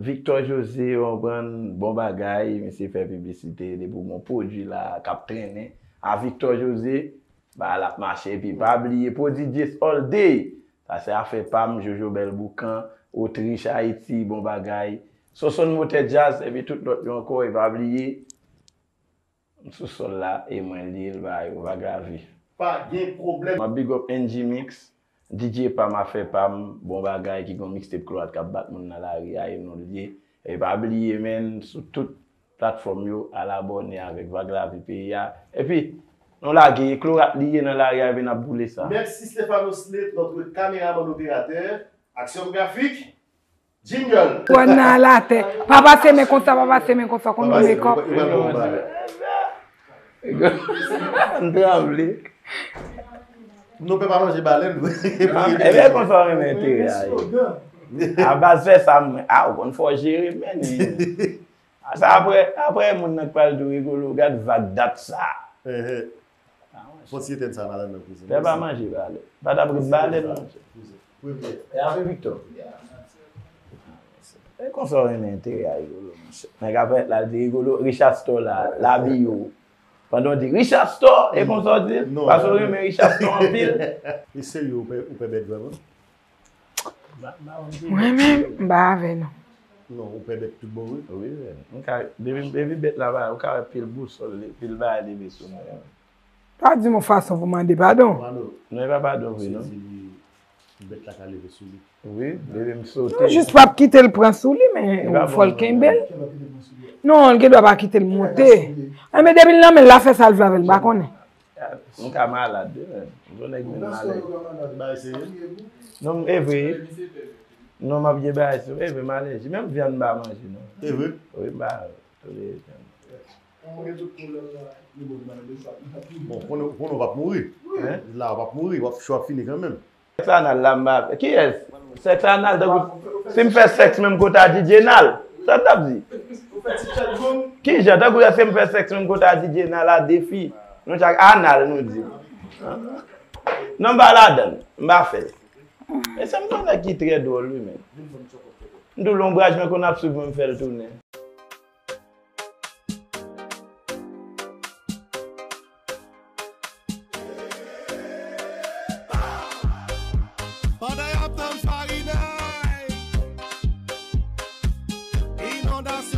Victor José, w konprann, bon bagay, misye fè piblisite, depi w gon pwodui la k ap trennen a Victor José, ba l ap mache, epi pa bliye Prodigious All Day, sa se afè pa m, Jojo Bèl Boukan, Otrich, Ayiti, bon bagay, Sosonn Motè Djaz, epi tout lòt yo ankò, e pa bliye, M sou sòl la e mwen li l, ba yo, Vag Lavi. Pa gen pwoblèm. M ap big up N G Mix, D J pa m, afè pa m, bon bagay ki gon mixtape Klorat k ap bat moun nan lari a, e nou l ye. E pa bliye, menn, sou tout platfòm yo, al abòne avèk Vag Lavi peyi a. Epi, nou lage, Klorat li ye nan lari a, epi n ap boule sa. Merci Stéphano Slate, notre caméraman opérateur. Action graphique. Jingle. Kòn nan alatè. Pa pase men konsa, pa pase men konsa, konn nou mekòp. M tranble. Nou pè pa manje balèn. Ebyen konsa w renmen enterè a ye. A baz fè sa mwen. A, ou konn fò jere, men. Sa apre, apre moun nan k pral di w Rigolo, gad vag dat sa. Fò ti etèn sa madanm nan kouzin. Pè pa manje balèn. Pa t ap ret balèn, monchè. Premye. E avè Victor. E konsa w renmen enterè a Rigolo, monchè. Nèg ap fè la di Rigolo, Richard Store la, labi yo. Pandan w di Richard Store, e konsa w di l? Paske w renmen Richard Store anpil. E serye, ou pè, ou pè bèt vrèman? Mwen menm, m pa avè non. Non, ou pè bèt tout bon, wi. Wi, wi. M ka, depi, depi bèt la pa, ou ka wè pil bousòl, pil bagay leve sou mwen. Pa di m yon fason pou mande padon. Non, e pa padon vre, non. Bèt la ka leve sou li. Wi, depi m sote. Non, jis p ap kite l pran sou li, men fò l kenbe l. Non, l gen dwa pa kite l monte. Enben, depi l nan men l, l ap fè sa l vle avè l, m pa konnen. M ka malad, wi, men. M gon nèg menm malèz. Non, e vre. Non, m ap gen bagay sou, e vre, m alèji. Menm vyann m pa manje, non. E vre? Wi, m pa tolere vyann. Bon, konnen, konnen w p ap mouri. Hein? La, w p ap mouri, w ap, show ap fini kanmenm. Sèks anal la, m pa fè. Kiyès? Sèks anal, tankou, si m fè sèks menm kote a D J Nal, sa n t ap di? Kijan? Tankou èske m fè sèks menm kote a D J Nal a de fi? Nou chak anal, nou di. Non, m pa ladan l. M pa fè l. E se m se yon nèg ki trè dwòl, wi, men. M tou lonbraj mwen konn ap swiv mwen, m fè l tounen. Pandan y ap tann Farinay, inondasyon.